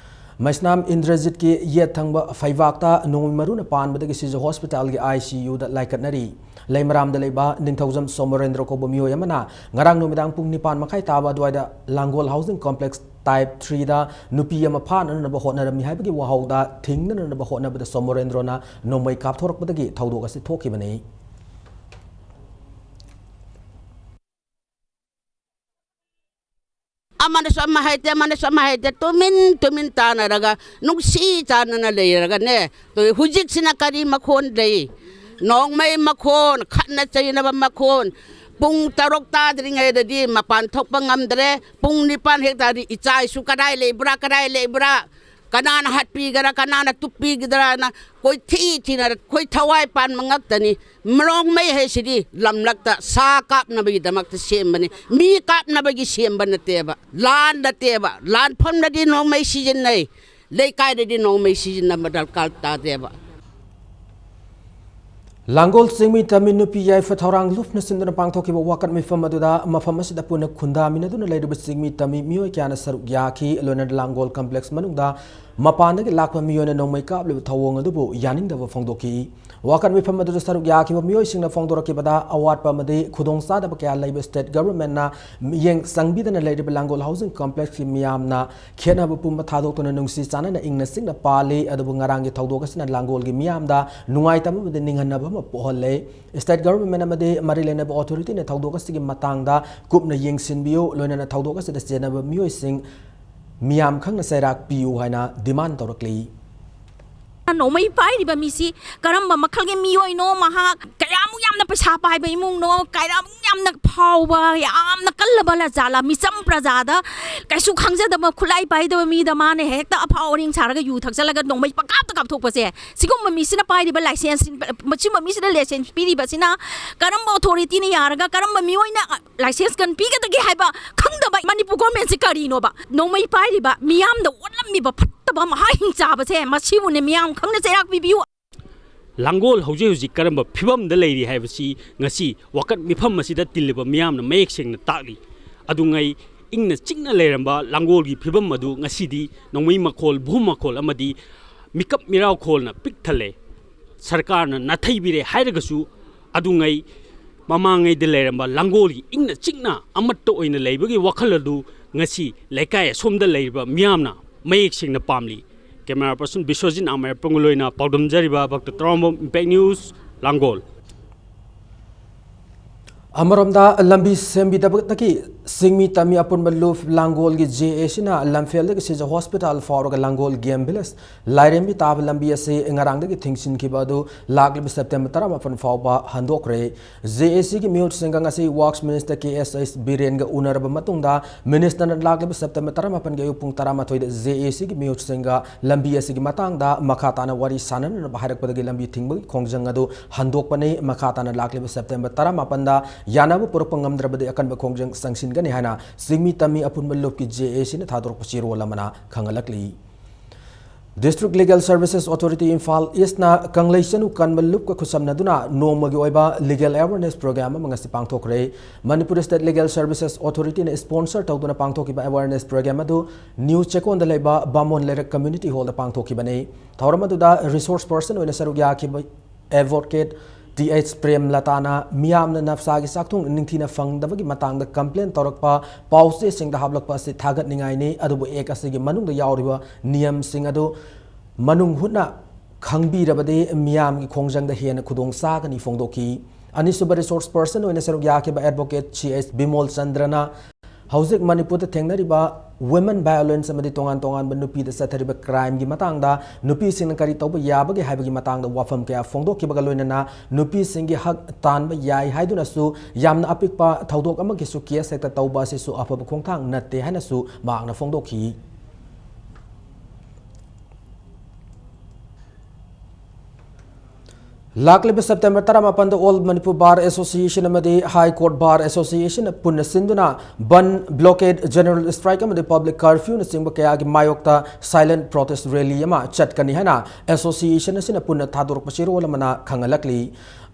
ꯃꯩꯁꯅꯥꯝ ꯏꯟꯗ꯭ꯔꯖꯤꯠꯀꯤ ꯌꯦꯠ ꯊꯪꯕ ꯐꯩꯕꯥꯛꯇ ꯅꯣꯡꯃꯩ ꯃꯔꯨꯅ ꯄꯥꯟꯕꯗꯒꯤ ꯁꯤꯖ ꯍꯣꯁꯄꯤꯇꯥꯜꯒꯤ ꯑꯥꯏ ꯁꯤ ꯌꯨꯗ ꯂꯥꯏꯀꯠꯅꯔꯤ꯫ ꯂꯩꯃꯔꯥꯝꯗ ꯂꯩꯕ ꯅꯤꯡꯊꯧꯖꯝ ꯁꯣꯃꯣꯔꯦꯟꯗ꯭ꯔ ꯀꯧꯕ ꯃꯤꯑꯣꯏ ꯑꯃꯅ ꯉꯔꯥꯡ ꯅꯨꯃꯤꯗꯥꯡ ꯄꯨꯡ ꯅꯤꯄꯥꯟ ꯃꯈꯥꯏ ꯇꯥꯕ ꯑꯗꯨꯋꯥꯏꯗ ꯂꯥꯡꯒꯣꯜ ꯍꯥꯎꯁꯤꯡ ꯀꯣꯝꯄ꯭ꯂꯦꯛꯁ ꯇꯥꯏꯞ ꯊ꯭ꯔꯤꯗ ꯅꯨꯄꯤ ꯑꯃ ꯐꯥꯅꯅꯕ ꯍꯣꯠꯅꯔꯝꯃꯤ ꯍꯥꯏꯕꯒꯤ ꯋꯥꯍꯧꯗ ꯊꯤꯡꯅꯅꯕ ꯍꯣꯠꯅꯕꯗ ꯁꯣꯃꯣꯔꯦꯟꯗ꯭ꯔꯣꯅ ꯅꯣꯡꯃꯩ ꯀꯥꯞꯊꯣꯔꯛꯄꯗꯒꯤ ꯊꯧꯗꯣꯛ ꯑꯁꯤ ꯊꯣꯛꯈꯤꯕꯅꯤ꯫ ꯑꯃꯅꯁꯨ ꯑꯃ ꯍꯥꯏꯗꯦ, ꯑꯃꯅꯁꯨ ꯑꯃ ꯍꯥꯏꯗꯦ, ꯇꯨꯃꯤꯟ ꯇꯨꯃꯤꯟ ꯇꯥꯅꯔꯒ ꯅꯨꯡꯁꯤ ꯆꯥꯟꯅꯅ ꯂꯩꯔꯒꯅꯦ꯫ ꯇꯧꯏ꯫ ꯍꯧꯖꯤꯛꯁꯤꯅ ꯀꯔꯤ ꯃꯈꯣꯟ ꯂꯩ? ꯅꯣꯡꯃꯩ ꯃꯈꯣꯟ, ꯈꯠꯅ ꯆꯩꯅꯕ ꯃꯈꯣꯟ꯫ ꯄꯨꯡ ꯇꯔꯨꯛ ꯇꯥꯗ꯭ꯔꯤꯉꯩꯗꯗꯤ ꯃꯄꯥꯟ ꯊꯣꯛꯄ ꯉꯝꯗ꯭ꯔꯦ꯫ ꯄꯨꯡ ꯅꯤꯄꯥꯟ ꯍꯦꯛ ꯇꯥꯔꯗꯤ ꯏꯆꯥ ꯏꯁꯨ ꯀꯗꯥꯏ ꯂꯩꯕ꯭ꯔꯥ, ꯀꯗꯥꯏ ꯂꯩꯕ꯭ꯔꯥ, ꯀꯅꯥꯅ ꯍꯥꯠꯄꯤꯒꯗ꯭ꯔꯥ, ꯀꯅꯥꯅ ꯇꯨꯞꯄꯤꯒꯗ꯭ꯔꯥꯅ ꯀꯣꯏꯊꯤ ꯊꯤꯅ ꯑꯩꯈꯣꯏ ꯊꯋꯥꯏ ꯄꯥꯟꯕ ꯉꯥꯛꯇꯅꯤ꯫ ꯅꯣꯡꯃꯩ ꯍꯥꯏꯁꯤꯗꯤ ꯂꯝꯂꯛꯇ ꯁꯥ ꯀꯥꯞꯅꯕꯒꯤꯗꯃꯛꯇ ꯁꯦꯝꯕꯅꯤ, ꯃꯤ ꯀꯥꯞꯅꯕꯒꯤ ꯁꯦꯝꯕ ꯅꯠꯇꯦꯕ, ꯂꯥꯟ ꯅꯠꯇꯦꯕ꯫ ꯂꯥꯟꯐꯝꯗꯗꯤ ꯅꯣꯡꯃꯩ ꯁꯤꯖꯤꯟꯅꯩ, ꯂꯩꯀꯥꯏꯗꯗꯤ ꯅꯣꯡꯃꯩ ꯁꯤꯖꯤꯟꯅꯕ ꯗꯔꯀꯥꯔ ꯇꯥꯗꯦꯕ꯫ ꯂꯥꯡꯒꯣꯜ ꯆꯤꯡꯃꯤ ꯇꯝꯃꯤ ꯅꯨꯄꯤ ꯌꯥꯏꯐ ꯊꯧꯔꯥꯡ ꯂꯨꯞꯅ ꯁꯤꯟꯗꯨꯅ ꯄꯥꯡꯊꯣꯛꯈꯤꯕ ꯋꯥꯀꯠ ꯃꯤꯐꯝ ꯑꯗꯨꯗ ꯃꯐꯝ ꯑꯁꯤꯗ ꯄꯨꯟꯅ ꯈꯨꯟꯗꯥꯃꯤꯟꯅꯗꯨꯅ ꯂꯩꯔꯤꯕ ꯆꯤꯡꯃꯤ ꯇꯝꯃꯤ ꯃꯤꯑꯣꯏ ꯀꯌꯥꯅ ꯁꯔꯨꯛ ꯌꯥꯈꯤ꯫ ꯂꯣꯏꯅꯅ ꯂꯥꯡꯒꯣꯜ ꯀꯝꯄ꯭ꯂꯦꯛꯁ ꯃꯅꯨꯡꯗ ꯃꯄꯥꯟꯗꯒꯤ ꯂꯥꯛꯄ ꯃꯤꯑꯣꯏꯅ ꯅꯣꯡꯃꯩ ꯀꯥꯞꯂꯤꯕ ꯊꯧꯑꯣꯡ ꯑꯗꯨꯕꯨ ꯌꯥꯅꯤꯡꯗꯕ ꯐꯣꯡꯗꯣꯛꯈꯤ꯫ ꯋꯥꯀꯠ ꯃꯤꯐꯝ ꯑꯗꯨꯗ ꯁꯔꯨꯛ ꯌꯥꯈꯤꯕ ꯃꯤꯑꯣꯏꯁꯤꯡꯅ ꯐꯣꯡꯗꯣꯔꯛꯈꯤꯕꯗ, ꯑꯋꯥꯠꯄ ꯑꯃꯗꯤ ꯈꯨꯗꯣꯡꯆꯥꯗꯕ ꯀꯌꯥ ꯂꯩꯕ ꯁ꯭ꯇꯦꯠ ꯒꯚꯔꯟꯃꯦꯟꯠꯅ ꯃꯤꯠꯌꯦꯡ ꯆꯪꯕꯤꯗꯅ ꯂꯩꯔꯤꯕ ꯂꯥꯡꯒꯣꯜ ꯍꯥꯎꯁꯤꯡ ꯀꯝꯄ꯭ꯂꯦꯛꯁꯀꯤ ꯃꯤꯌꯥꯝꯅ ꯈꯦꯠꯅꯕ ꯄꯨꯝꯕ ꯊꯥꯗꯣꯛꯇꯨꯅ ꯅꯨꯡꯁꯤ ꯆꯥꯟꯅꯅ ꯏꯪꯅ ꯆꯤꯛꯅ ꯄꯥꯜꯂꯤ꯫ ꯑꯗꯨꯕꯨ ꯉꯔꯥꯡꯒꯤ ꯊꯧꯗꯣꯛ ꯑꯁꯤꯅ ꯂꯥꯡꯒꯣꯜꯒꯤ ꯃꯤꯌꯥꯝꯗ ꯅꯨꯡꯉꯥꯏꯇꯕ ꯑꯃꯗꯤ ꯅꯤꯡꯍꯟꯅꯕ ꯑꯃ ꯄꯣꯛꯍꯜꯂꯦ꯫ ꯁ꯭ꯇꯦꯠ ꯒꯚꯔꯟꯃꯦꯟꯠ ꯑꯃꯗꯤ ꯃꯔꯤ ꯂꯩꯅꯕ ꯑꯣꯊꯣꯔꯤꯇꯤꯅ ꯊꯧꯗꯣꯛ ꯑꯁꯤꯒꯤ ꯃꯇꯥꯡꯗ ꯀꯨꯞꯅ ꯌꯦꯡꯁꯤꯟꯕꯤꯌꯨ, ꯂꯣꯏꯅꯅ ꯊꯧꯗꯣꯛ ꯑꯁꯤꯗ ꯆꯦꯟꯅꯕ ꯃꯤꯑꯣꯏꯁꯤꯡ ꯃꯤꯌꯥꯝ ꯈꯪꯅ ꯆꯩꯔꯥꯛ ꯄꯤꯌꯨ ꯍꯥꯏꯅ ꯗꯤꯃꯥꯟ ꯇꯧꯔꯛꯂꯤ꯫ ꯅꯣꯡꯃꯩ ꯄꯥꯏꯔꯤꯕ ꯃꯤꯁꯤ ꯀꯔꯝꯕ ꯃꯈꯜꯒꯤ ꯃꯤꯑꯣꯏꯅꯣ, ꯃꯍꯥꯛ ꯀꯌꯥꯃꯨꯛ ꯌꯥꯝꯅ ꯄꯩꯁꯥ ꯄꯥꯏꯕ ꯏꯃꯨꯡꯅꯣ, ꯀꯌꯥꯃꯨꯛ ꯌꯥꯝꯅ ꯐꯥꯎꯕ, ꯌꯥꯝꯅ ꯀꯜꯂꯕ ꯂꯖꯥꯠꯂ, ꯃꯤꯆꯝ ꯄ꯭ꯔꯖꯥꯗ ꯀꯩꯁꯨ ꯈꯪꯖꯗꯕ, ꯈꯨꯠꯂꯥꯏ ꯄꯥꯏꯗꯕ ꯃꯤꯗ ꯃꯥꯅ ꯍꯦꯛꯇ ꯑꯐꯥꯎ ꯑꯔꯤꯡ ꯁꯥꯔꯒ ꯌꯨ ꯊꯛꯆꯜꯂꯒ ꯅꯣꯡꯃꯩ ꯄꯪꯀꯥꯞꯇ ꯀꯥꯞꯊꯣꯛꯄꯁꯦ, ꯁꯤꯒꯨꯝꯕ ꯃꯤꯁꯤꯅ ꯄꯥꯏꯔꯤꯕ ꯂꯥꯏꯁꯦꯟꯁ, ꯁꯤꯒꯨꯝꯕ ꯃꯤꯁꯤꯅ ꯂꯥꯏꯁꯦꯟꯁ ꯄꯤꯔꯤꯕꯁꯤꯅ ꯀꯔꯝꯕ ꯑꯣꯊꯣꯔꯤꯇꯤꯅ ꯌꯥꯔꯒ ꯀꯔꯝꯕ ꯃꯤꯑꯣꯏꯅ ꯂꯥꯏꯁꯦꯟꯁ ꯀꯟ ꯄꯤꯒꯗꯒꯦ ꯍꯥꯏꯕ ꯈꯪꯗꯕ ꯃꯅꯤꯄꯨꯔ ꯒꯣꯔꯃꯦꯟꯁꯤ ꯀꯔꯤꯅꯣꯕ? ꯅꯣꯡꯃꯩ ꯄꯥꯏꯔꯤꯕ ꯃꯤꯌꯥꯝꯗ ꯑꯣꯠꯂꯝꯃꯤꯕ ꯐꯠꯇꯕ ꯃꯍꯥ ꯍꯤꯡꯆꯥꯕꯁꯦ ꯃꯁꯤꯕꯨꯅꯦ ꯃꯤꯌꯥꯝ ꯈꯪꯅ ꯆꯩꯔꯥꯛ ꯄꯤꯕꯤꯌꯨ꯫ ꯂꯥꯡꯒꯣꯜ ꯍꯧꯖꯤꯛ ꯍꯧꯖꯤꯛ ꯀꯔꯝꯕ ꯐꯤꯕꯝꯗ ꯂꯩꯔꯤ ꯍꯥꯏꯕꯁꯤ ꯉꯁꯤ ꯋꯥꯀꯠ ꯃꯤꯐꯝ ꯑꯁꯤꯗ ꯇꯤꯜꯂꯤꯕ ꯃꯤꯌꯥꯝꯅ ꯃꯌꯦꯛ ꯁꯦꯡꯅ ꯇꯥꯛꯂꯤ꯫ ꯑꯗꯨꯉꯩ ꯏꯪꯅ ꯆꯤꯛꯅ ꯂꯩꯔꯝꯕ ꯂꯥꯡꯒꯣꯜꯒꯤ ꯐꯤꯕꯝ ꯑꯗꯨ ꯉꯁꯤꯗꯤ ꯅꯣꯡꯃꯩ ꯃꯈꯣꯜ, ꯚꯨꯝ ꯃꯈꯣꯜ ꯑꯃꯗꯤ ꯃꯤꯀꯞ ꯃꯤꯔꯥꯎꯈꯣꯜꯅ ꯄꯤꯛ ꯊꯜꯂꯦ꯫ ꯁꯔꯀꯥꯔꯅ ꯅꯥꯊꯩꯕꯤꯔꯦ ꯍꯥꯏꯔꯒꯁꯨ ꯑꯗꯨꯉꯩ ꯃꯃꯥꯡꯉꯩꯗ ꯂꯩꯔꯝꯕ ꯂꯥꯡꯒꯣꯜꯒꯤ ꯏꯪꯅ ꯆꯤꯛꯅ ꯑꯃꯠꯇ ꯑꯣꯏꯅ ꯂꯩꯕꯒꯤ ꯋꯥꯈꯜ ꯑꯗꯨ ꯉꯁꯤ ꯂꯩꯀꯥꯏ ꯑꯁꯣꯝꯗ ꯂꯩꯔꯤꯕ ꯃꯤꯌꯥꯝꯅ ꯃꯌꯦꯛ ꯁꯦꯡꯅ ꯄꯥꯝꯂꯤ꯫ Camera person ꯕꯤꯁ꯭ꯋꯖꯤꯠ ꯑꯃꯔꯄꯨꯡꯒ ꯂꯣꯏꯅ ꯄꯥꯎꯗꯝꯖꯔꯤꯕ ꯚꯛꯇ ꯇꯔꯥꯝꯕꯝ, Impact News, ꯂꯥꯡꯒꯣꯜ꯫ ꯑꯃꯔꯣꯝꯗ, ꯂꯝꯕꯤ ꯁꯦꯝꯕꯤꯗꯕꯗꯒꯤ ꯆꯤꯡꯃꯤ ꯇꯝꯃꯤ ꯑꯄꯨꯟꯕ ꯂꯨꯞ ꯂꯥꯡꯒꯣꯜꯒꯤ ꯖꯦ ꯑꯦ ꯁꯤꯅ ꯂꯝꯐꯦꯜꯗꯒꯤ ꯁꯤꯖ ꯍꯣꯁꯄꯤꯇꯥꯜ ꯐꯥꯎꯔꯒ ꯂꯥꯡꯒꯣꯜ ꯒꯦꯝ ꯚꯤꯂꯦꯖ ꯂꯥꯏꯔꯦꯝꯕꯤ ꯇꯥꯕ ꯂꯝꯕꯤ ꯑꯁꯤ ꯉꯔꯥꯡꯗꯒꯤ ꯊꯤꯡꯖꯤꯟꯈꯤꯕ ꯑꯗꯨ ꯂꯥꯛꯂꯤꯕ ꯁꯦꯞꯇꯦꯝꯕꯔ ꯇꯔꯥꯃꯥꯄꯟ ꯐꯥꯎꯕ ꯍꯟꯗꯣꯛꯈ꯭ꯔꯦ꯫ ꯖꯦ ꯑꯦ ꯁꯤꯒꯤ ꯃꯤꯍꯨꯠꯁꯤꯡꯒ ꯉꯁꯤ ꯋꯥꯔꯛꯁ ꯃꯤꯅꯤꯁꯇꯔ ꯀꯦ ꯑꯦꯁ ꯑꯩꯆ ꯕꯤꯔꯦꯟꯒ ꯎꯅꯔꯕ ꯃꯇꯨꯡꯗ, ꯃꯤꯅꯤꯁꯇꯔꯅ ꯂꯥꯛꯂꯤꯕ ꯁꯦꯞꯇꯦꯝꯕꯔ ꯇꯔꯥꯃꯥꯄꯟꯒꯤ ꯑꯌꯨꯛ ꯄꯨꯡ ꯇꯔꯥꯃꯥꯊꯣꯏꯗ ꯖꯦ ꯑꯦ ꯁꯤꯒꯤ ꯃꯤꯍꯨꯠꯁꯤꯡꯒ ꯂꯝꯕꯤ ꯑꯁꯤꯒꯤ ꯃꯇꯥꯡꯗ ꯃꯈꯥ ꯇꯥꯅ ꯋꯥꯔꯤ ꯁꯥꯟꯅꯅꯕ ꯍꯥꯏꯔꯛꯄꯗꯒꯤ ꯂꯝꯕꯤ ꯊꯤꯡꯕꯒꯤ ꯈꯣꯡꯖꯪ ꯑꯗꯨ ꯍꯟꯗꯣꯛꯄꯅꯤ꯫ ꯃꯈꯥ ꯇꯥꯅ ꯂꯥꯛꯂꯤꯕ ꯁꯦꯞꯇꯦꯝꯕꯔ ꯇꯔꯥꯃꯥꯄꯟꯗ ꯌꯥꯅꯕ ꯄꯨꯔꯛꯄ ꯉꯝꯗ꯭ꯔꯕꯗꯤ ꯑꯀꯟꯕ ꯈꯣꯡꯖꯪ ꯆꯪꯁꯤꯟꯒꯅꯤ ꯍꯥꯏꯅ ꯆꯤꯡꯃꯤ ꯇꯝꯃꯤ ꯑꯄꯨꯟꯕ ꯂꯨꯞꯀꯤ ꯖꯦ ꯑꯦ ꯁꯤꯅ ꯊꯥꯗꯣꯔꯛꯄ ꯆꯦꯔꯣꯜ ꯑꯃꯅ ꯈꯪꯍꯜꯂꯛꯂꯤ꯫ District Legal Services Authority Imphal ꯏꯁꯅ ꯀꯪꯂꯩ ꯆꯅꯨ ꯀꯟꯕ ꯂꯨꯞꯀ ꯈꯨꯠꯁꯝꯅꯗꯨꯅ ꯅꯣꯡꯃꯒꯤ ꯑꯣꯏꯕ legal awareness program ꯑꯃ ꯉꯁꯤ ꯄꯥꯡꯊꯣꯛꯈ꯭ꯔꯦ꯫ Manipur State Legal Services Authorityꯅ sponsor ꯇꯧꯗꯨꯅ ꯄꯥꯡꯊꯣꯛꯈꯤꯕ awareness program ꯑꯗꯨ ꯅ꯭ꯌꯨ ꯆꯦꯛꯀꯣꯟꯗ ꯂꯩꯕ ꯕꯥꯃꯣꯟ ꯂꯩꯔꯛ community hallꯗ ꯄꯥꯡꯊꯣꯛꯈꯤꯕꯅꯤ꯫ ꯊꯧꯔꯝ ꯑꯗꯨꯗ resource person ꯑꯣꯏꯅ ꯁꯔꯨꯛ ꯌꯥꯈꯤꯕ advocate ꯇꯤ ꯑꯩꯆ ꯄ꯭ꯔꯦꯝꯂꯇꯥꯅ ꯃꯤꯌꯥꯝꯅ ꯅꯞꯁꯥꯒꯤ ꯆꯥꯛꯊꯨꯡ ꯅꯤꯡꯊꯤꯅ ꯐꯪꯗꯕꯒꯤ ꯃꯇꯥꯡꯗ complain ꯇꯧꯔꯛꯄ ꯄꯥꯎꯆꯦꯁꯤꯡꯗ ꯍꯥꯞꯂꯛꯄ ꯑꯁꯤ ꯊꯥꯒꯠꯅꯤꯡꯉꯥꯏꯅꯤ, ꯑꯗꯨꯕꯨ Act ꯑꯁꯤꯒꯤ ꯃꯅꯨꯡꯗ ꯌꯥꯎꯔꯤꯕ ꯅꯤꯌꯝꯁꯤꯡ ꯑꯗꯨ ꯃꯅꯨꯡ ꯍꯨꯠꯅ ꯈꯪꯕꯤꯔꯕꯗꯤ ꯃꯤꯌꯥꯝꯒꯤ ꯈꯣꯡꯖꯪꯗ ꯍꯦꯟꯅ ꯈꯨꯗꯣꯡ ꯆꯥꯒꯅꯤ ꯐꯣꯡꯗꯣꯛꯈꯤ꯫ ꯑꯅꯤꯁꯨꯕ resource person ꯑꯣꯏꯅ ꯁꯔꯨꯛ ꯌꯥꯈꯤꯕ advocate ꯁꯤ ꯑꯩꯆ ꯕꯤꯃꯣꯜ ꯆꯟꯗ꯭ꯔꯅ ꯍꯧꯖꯤꯛ ꯃꯅꯤꯄꯨꯔꯗ ꯊꯦꯡꯅꯔꯤꯕ women violence ꯑꯃꯗꯤ ꯇꯣꯉꯥꯟ ꯇꯣꯉꯥꯟꯕ ꯅꯨꯄꯤꯗ ꯆꯠꯊꯔꯤꯕ crimeꯒꯤ ꯃꯇꯥꯡꯗ, ꯅꯨꯄꯤꯁꯤꯡꯅ ꯀꯔꯤ ꯇꯧꯕ ꯌꯥꯕꯒꯦ ꯍꯥꯏꯕꯒꯤ ꯃꯇꯥꯡꯗ ꯋꯥꯐꯝ ꯀꯌꯥ ꯐꯣꯡꯗꯣꯛꯈꯤꯕꯒ ꯂꯣꯏꯅꯅ ꯅꯨꯄꯤꯁꯤꯡꯒꯤ ꯍꯛ ꯇꯥꯟꯕ ꯌꯥꯏ ꯍꯥꯏꯗꯨꯅꯁꯨ ꯌꯥꯝꯅ ꯑꯄꯤꯛꯄ ꯊꯧꯗꯣꯛ ꯑꯃꯒꯤꯁꯨ case ꯍꯦꯛꯇ ꯇꯧꯕ ꯑꯁꯤꯁꯨ ꯑꯐꯕ ꯈꯣꯡꯊꯥꯡ ꯅꯠꯇꯦ ꯍꯥꯏꯅꯁꯨ ꯃꯍꯥꯛꯅ ꯐꯣꯡꯗꯣꯛꯈꯤ꯫ ꯂꯥꯛꯂꯤꯕ September ꯇꯔꯥꯃꯥꯄꯟꯗ All Manipur Bar Association ꯑꯃꯗꯤ High Court Bar Association ꯄꯨꯟꯅ ꯁꯤꯟꯗꯨꯅ ꯕꯟ, blockade, general strike ꯑꯃꯗꯤ public curfewꯅꯆꯤꯡꯕ ꯀꯌꯥꯒꯤ ꯃꯥꯌꯣꯛꯇ silent protest rally ꯑꯃ ꯆꯠꯀꯅꯤ ꯍꯥꯏꯅ association ꯑꯁꯤꯅ ꯄꯨꯟꯅ ꯊꯥꯗꯣꯔꯛꯄ ꯆꯦꯔꯣꯜ ꯑꯃꯅ ꯈꯪꯍꯜꯂꯛꯂꯤ꯫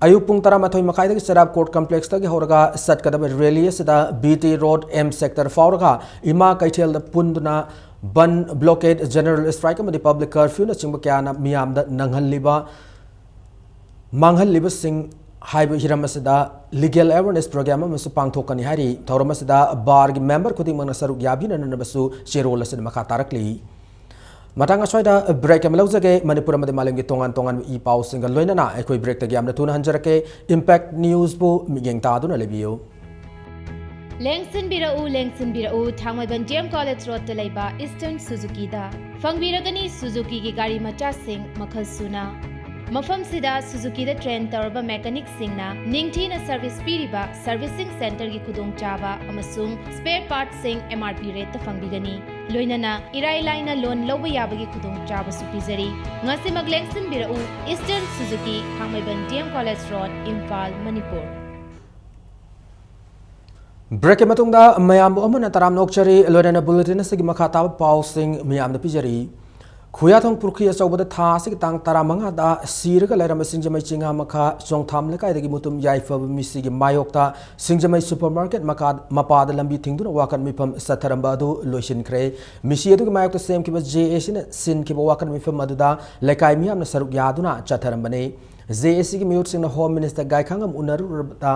ꯑꯌꯨꯛ ꯄꯨꯡ ꯇꯔꯥꯃꯥꯊꯣꯏ ꯃꯈꯥꯏꯗꯒꯤ ꯆꯩꯔꯥꯞ court complexꯇꯒꯤ ꯍꯧꯔꯒ ꯆꯠꯀꯗꯕ rally ꯑꯁꯤꯗ B T Road, M Sector ꯐꯥꯎꯔꯒ ꯏꯃꯥ ꯀꯩꯊꯦꯜꯗ ꯄꯨꯟꯗꯨꯅ ꯕꯟ, blockade, general strike ꯑꯃꯗꯤ public curfewꯅꯆꯤꯡꯕ ꯀꯌꯥꯅ ꯃꯤꯌꯥꯝꯗ ꯅꯪꯍꯜꯂꯤꯕ, ꯃꯥꯡꯍꯜꯂꯤꯕꯁꯤꯡ ꯍꯥꯏꯕ ꯍꯤꯔꯝ ꯑꯁꯤꯗ legal awareness program ꯑꯃꯁꯨ ꯄꯥꯡꯊꯣꯛꯀꯅꯤ ꯍꯥꯏꯔꯤ꯫ ꯊꯧꯔꯝ ꯑꯁꯤꯗ barꯒꯤ member ꯈꯨꯗꯤꯡꯃꯛꯅ ꯁꯔꯨꯛ ꯌꯥꯕꯤꯅꯅꯕꯁꯨ ꯆꯦꯔꯣꯜ ꯑꯁꯤꯗ ꯃꯈꯥ ꯇꯥꯔꯛꯂꯤ꯫ ꯃꯇꯥꯡ ꯑꯁ꯭ꯋꯥꯏꯗ break ꯑꯃ ꯂꯧꯖꯒꯦ꯫ ꯃꯅꯤꯄꯨꯔ ꯑꯃꯗꯤ ꯃꯥꯂꯦꯝꯒꯤ ꯇꯣꯉꯥꯟ ꯇꯣꯉꯥꯟꯕ ꯏ ꯄꯥꯎꯁꯤꯡꯒ ꯂꯣꯏꯅꯅ ꯑꯩꯈꯣꯏ breakꯇꯒꯤ ꯌꯥꯝꯅ ꯊꯨꯅ ꯍꯟꯖꯔꯛꯀꯦ꯫ Impact Newsꯕꯨ ꯃꯤꯠꯌꯦꯡ ꯇꯥꯗꯨꯅ ꯂꯩꯕꯤꯌꯨ꯫ ꯂꯦꯡꯁꯤꯟꯕꯤꯔꯛꯎ, ꯂꯦꯡꯁꯤꯟꯕꯤꯔꯛꯎ, ꯊꯥꯡꯃꯩꯕꯟ D M College Roadꯇ ꯂꯩꯕ Eastern Suzukiꯗ꯫ ꯐꯪꯕꯤꯔꯒꯅꯤ Suzukiꯒꯤ ꯒꯥꯔꯤ ꯃꯆꯥꯁꯤꯡ ꯃꯈꯜ ꯁꯨꯅ꯫ ꯃꯐꯝꯁꯤꯗ Suzukiꯗ train ꯇꯧꯔꯕ mechanicꯁꯤꯡꯅ ꯅꯤꯡꯊꯤꯅ service ꯄꯤꯔꯤꯕ servicing centreꯒꯤ ꯈꯨꯗꯣꯡꯆꯥꯕ ꯑꯃꯁꯨꯡ spare partsꯁꯤꯡ M R P rateꯇ ꯐꯪꯕꯤꯒꯅꯤ꯫ ꯂꯣꯏꯅꯅ ꯏꯔꯥꯏ ꯂꯥꯏꯅ loan ꯂꯧꯕ ꯌꯥꯕꯒꯤ ꯈꯨꯗꯣꯡꯆꯥꯕꯁꯨ ꯄꯤꯖꯔꯤ꯫ ꯉꯁꯤꯃꯛ ꯂꯦꯡꯁꯤꯟꯕꯤꯔꯛꯎ, Eastern Suzuki, ꯊꯥꯡꯃꯩꯕꯟ D M College Road, Imphal, Manipur. Breakꯀꯤ ꯃꯇꯨꯡꯗ ꯃꯌꯥꯝꯕꯨ ꯑꯃꯨꯛ ꯍꯟꯅ ꯇꯔꯥꯝꯅ ꯑꯣꯛꯆꯔꯤ꯫ ꯂꯣꯏꯅꯅ bulletin ꯑꯁꯤꯒꯤ ꯃꯈꯥ ꯇꯥꯕ ꯄꯥꯎꯁꯤꯡ ꯃꯤꯌꯥꯝꯗ ꯄꯤꯖꯔꯤ꯫ ꯈꯨꯌꯥꯊꯣꯡ ꯄꯨꯈ꯭ꯔꯤ ꯑꯆꯧꯕꯗ ꯊꯥ ꯑꯁꯤꯒꯤ ꯇꯥꯡ ꯇꯔꯥꯃꯉꯥꯗ ꯁꯤꯔꯒ ꯂꯩꯔꯝꯕ ꯁꯤꯡꯖꯃꯩ ꯆꯤꯡꯉꯥ ꯃꯈꯥ ꯆꯣꯡꯊꯥꯝ ꯂꯩꯀꯥꯏꯗꯒꯤ ꯃꯨꯇꯨꯝ ꯌꯥꯏꯐꯕ ꯃꯤꯁꯤꯒꯤ ꯃꯥꯌꯣꯛꯇ ꯁꯤꯡꯖꯃꯩ supermarket ꯃꯀꯥ-, ꯃꯄꯥꯗ ꯂꯝꯕꯤ ꯊꯤꯡꯗꯨꯅ ꯋꯥꯀꯠ ꯃꯤꯐꯝ ꯆꯠꯊꯔꯝꯕ ꯑꯗꯨ ꯂꯣꯏꯁꯤꯟꯈ꯭ꯔꯦ꯫ ꯃꯤꯁꯤ ꯑꯗꯨꯒꯤ ꯃꯥꯌꯣꯛꯇ ꯁꯦꯝꯈꯤꯕ J A Cꯅ ꯁꯤꯟꯈꯤꯕ ꯋꯥꯀꯠ ꯃꯤꯐꯝ ꯑꯗꯨꯗ ꯂꯩꯀꯥꯏ ꯃꯤꯌꯥꯝꯅ ꯁꯔꯨꯛ ꯌꯥꯗꯨꯅ ꯆꯠꯊꯔꯝꯕꯅꯤ꯫ J A Cꯒꯤ ꯃꯤꯍꯨꯠꯁꯤꯡꯅ Home Minister ꯒꯥꯏꯈꯥꯉꯝ ꯎꯅꯔꯨꯔꯕꯗ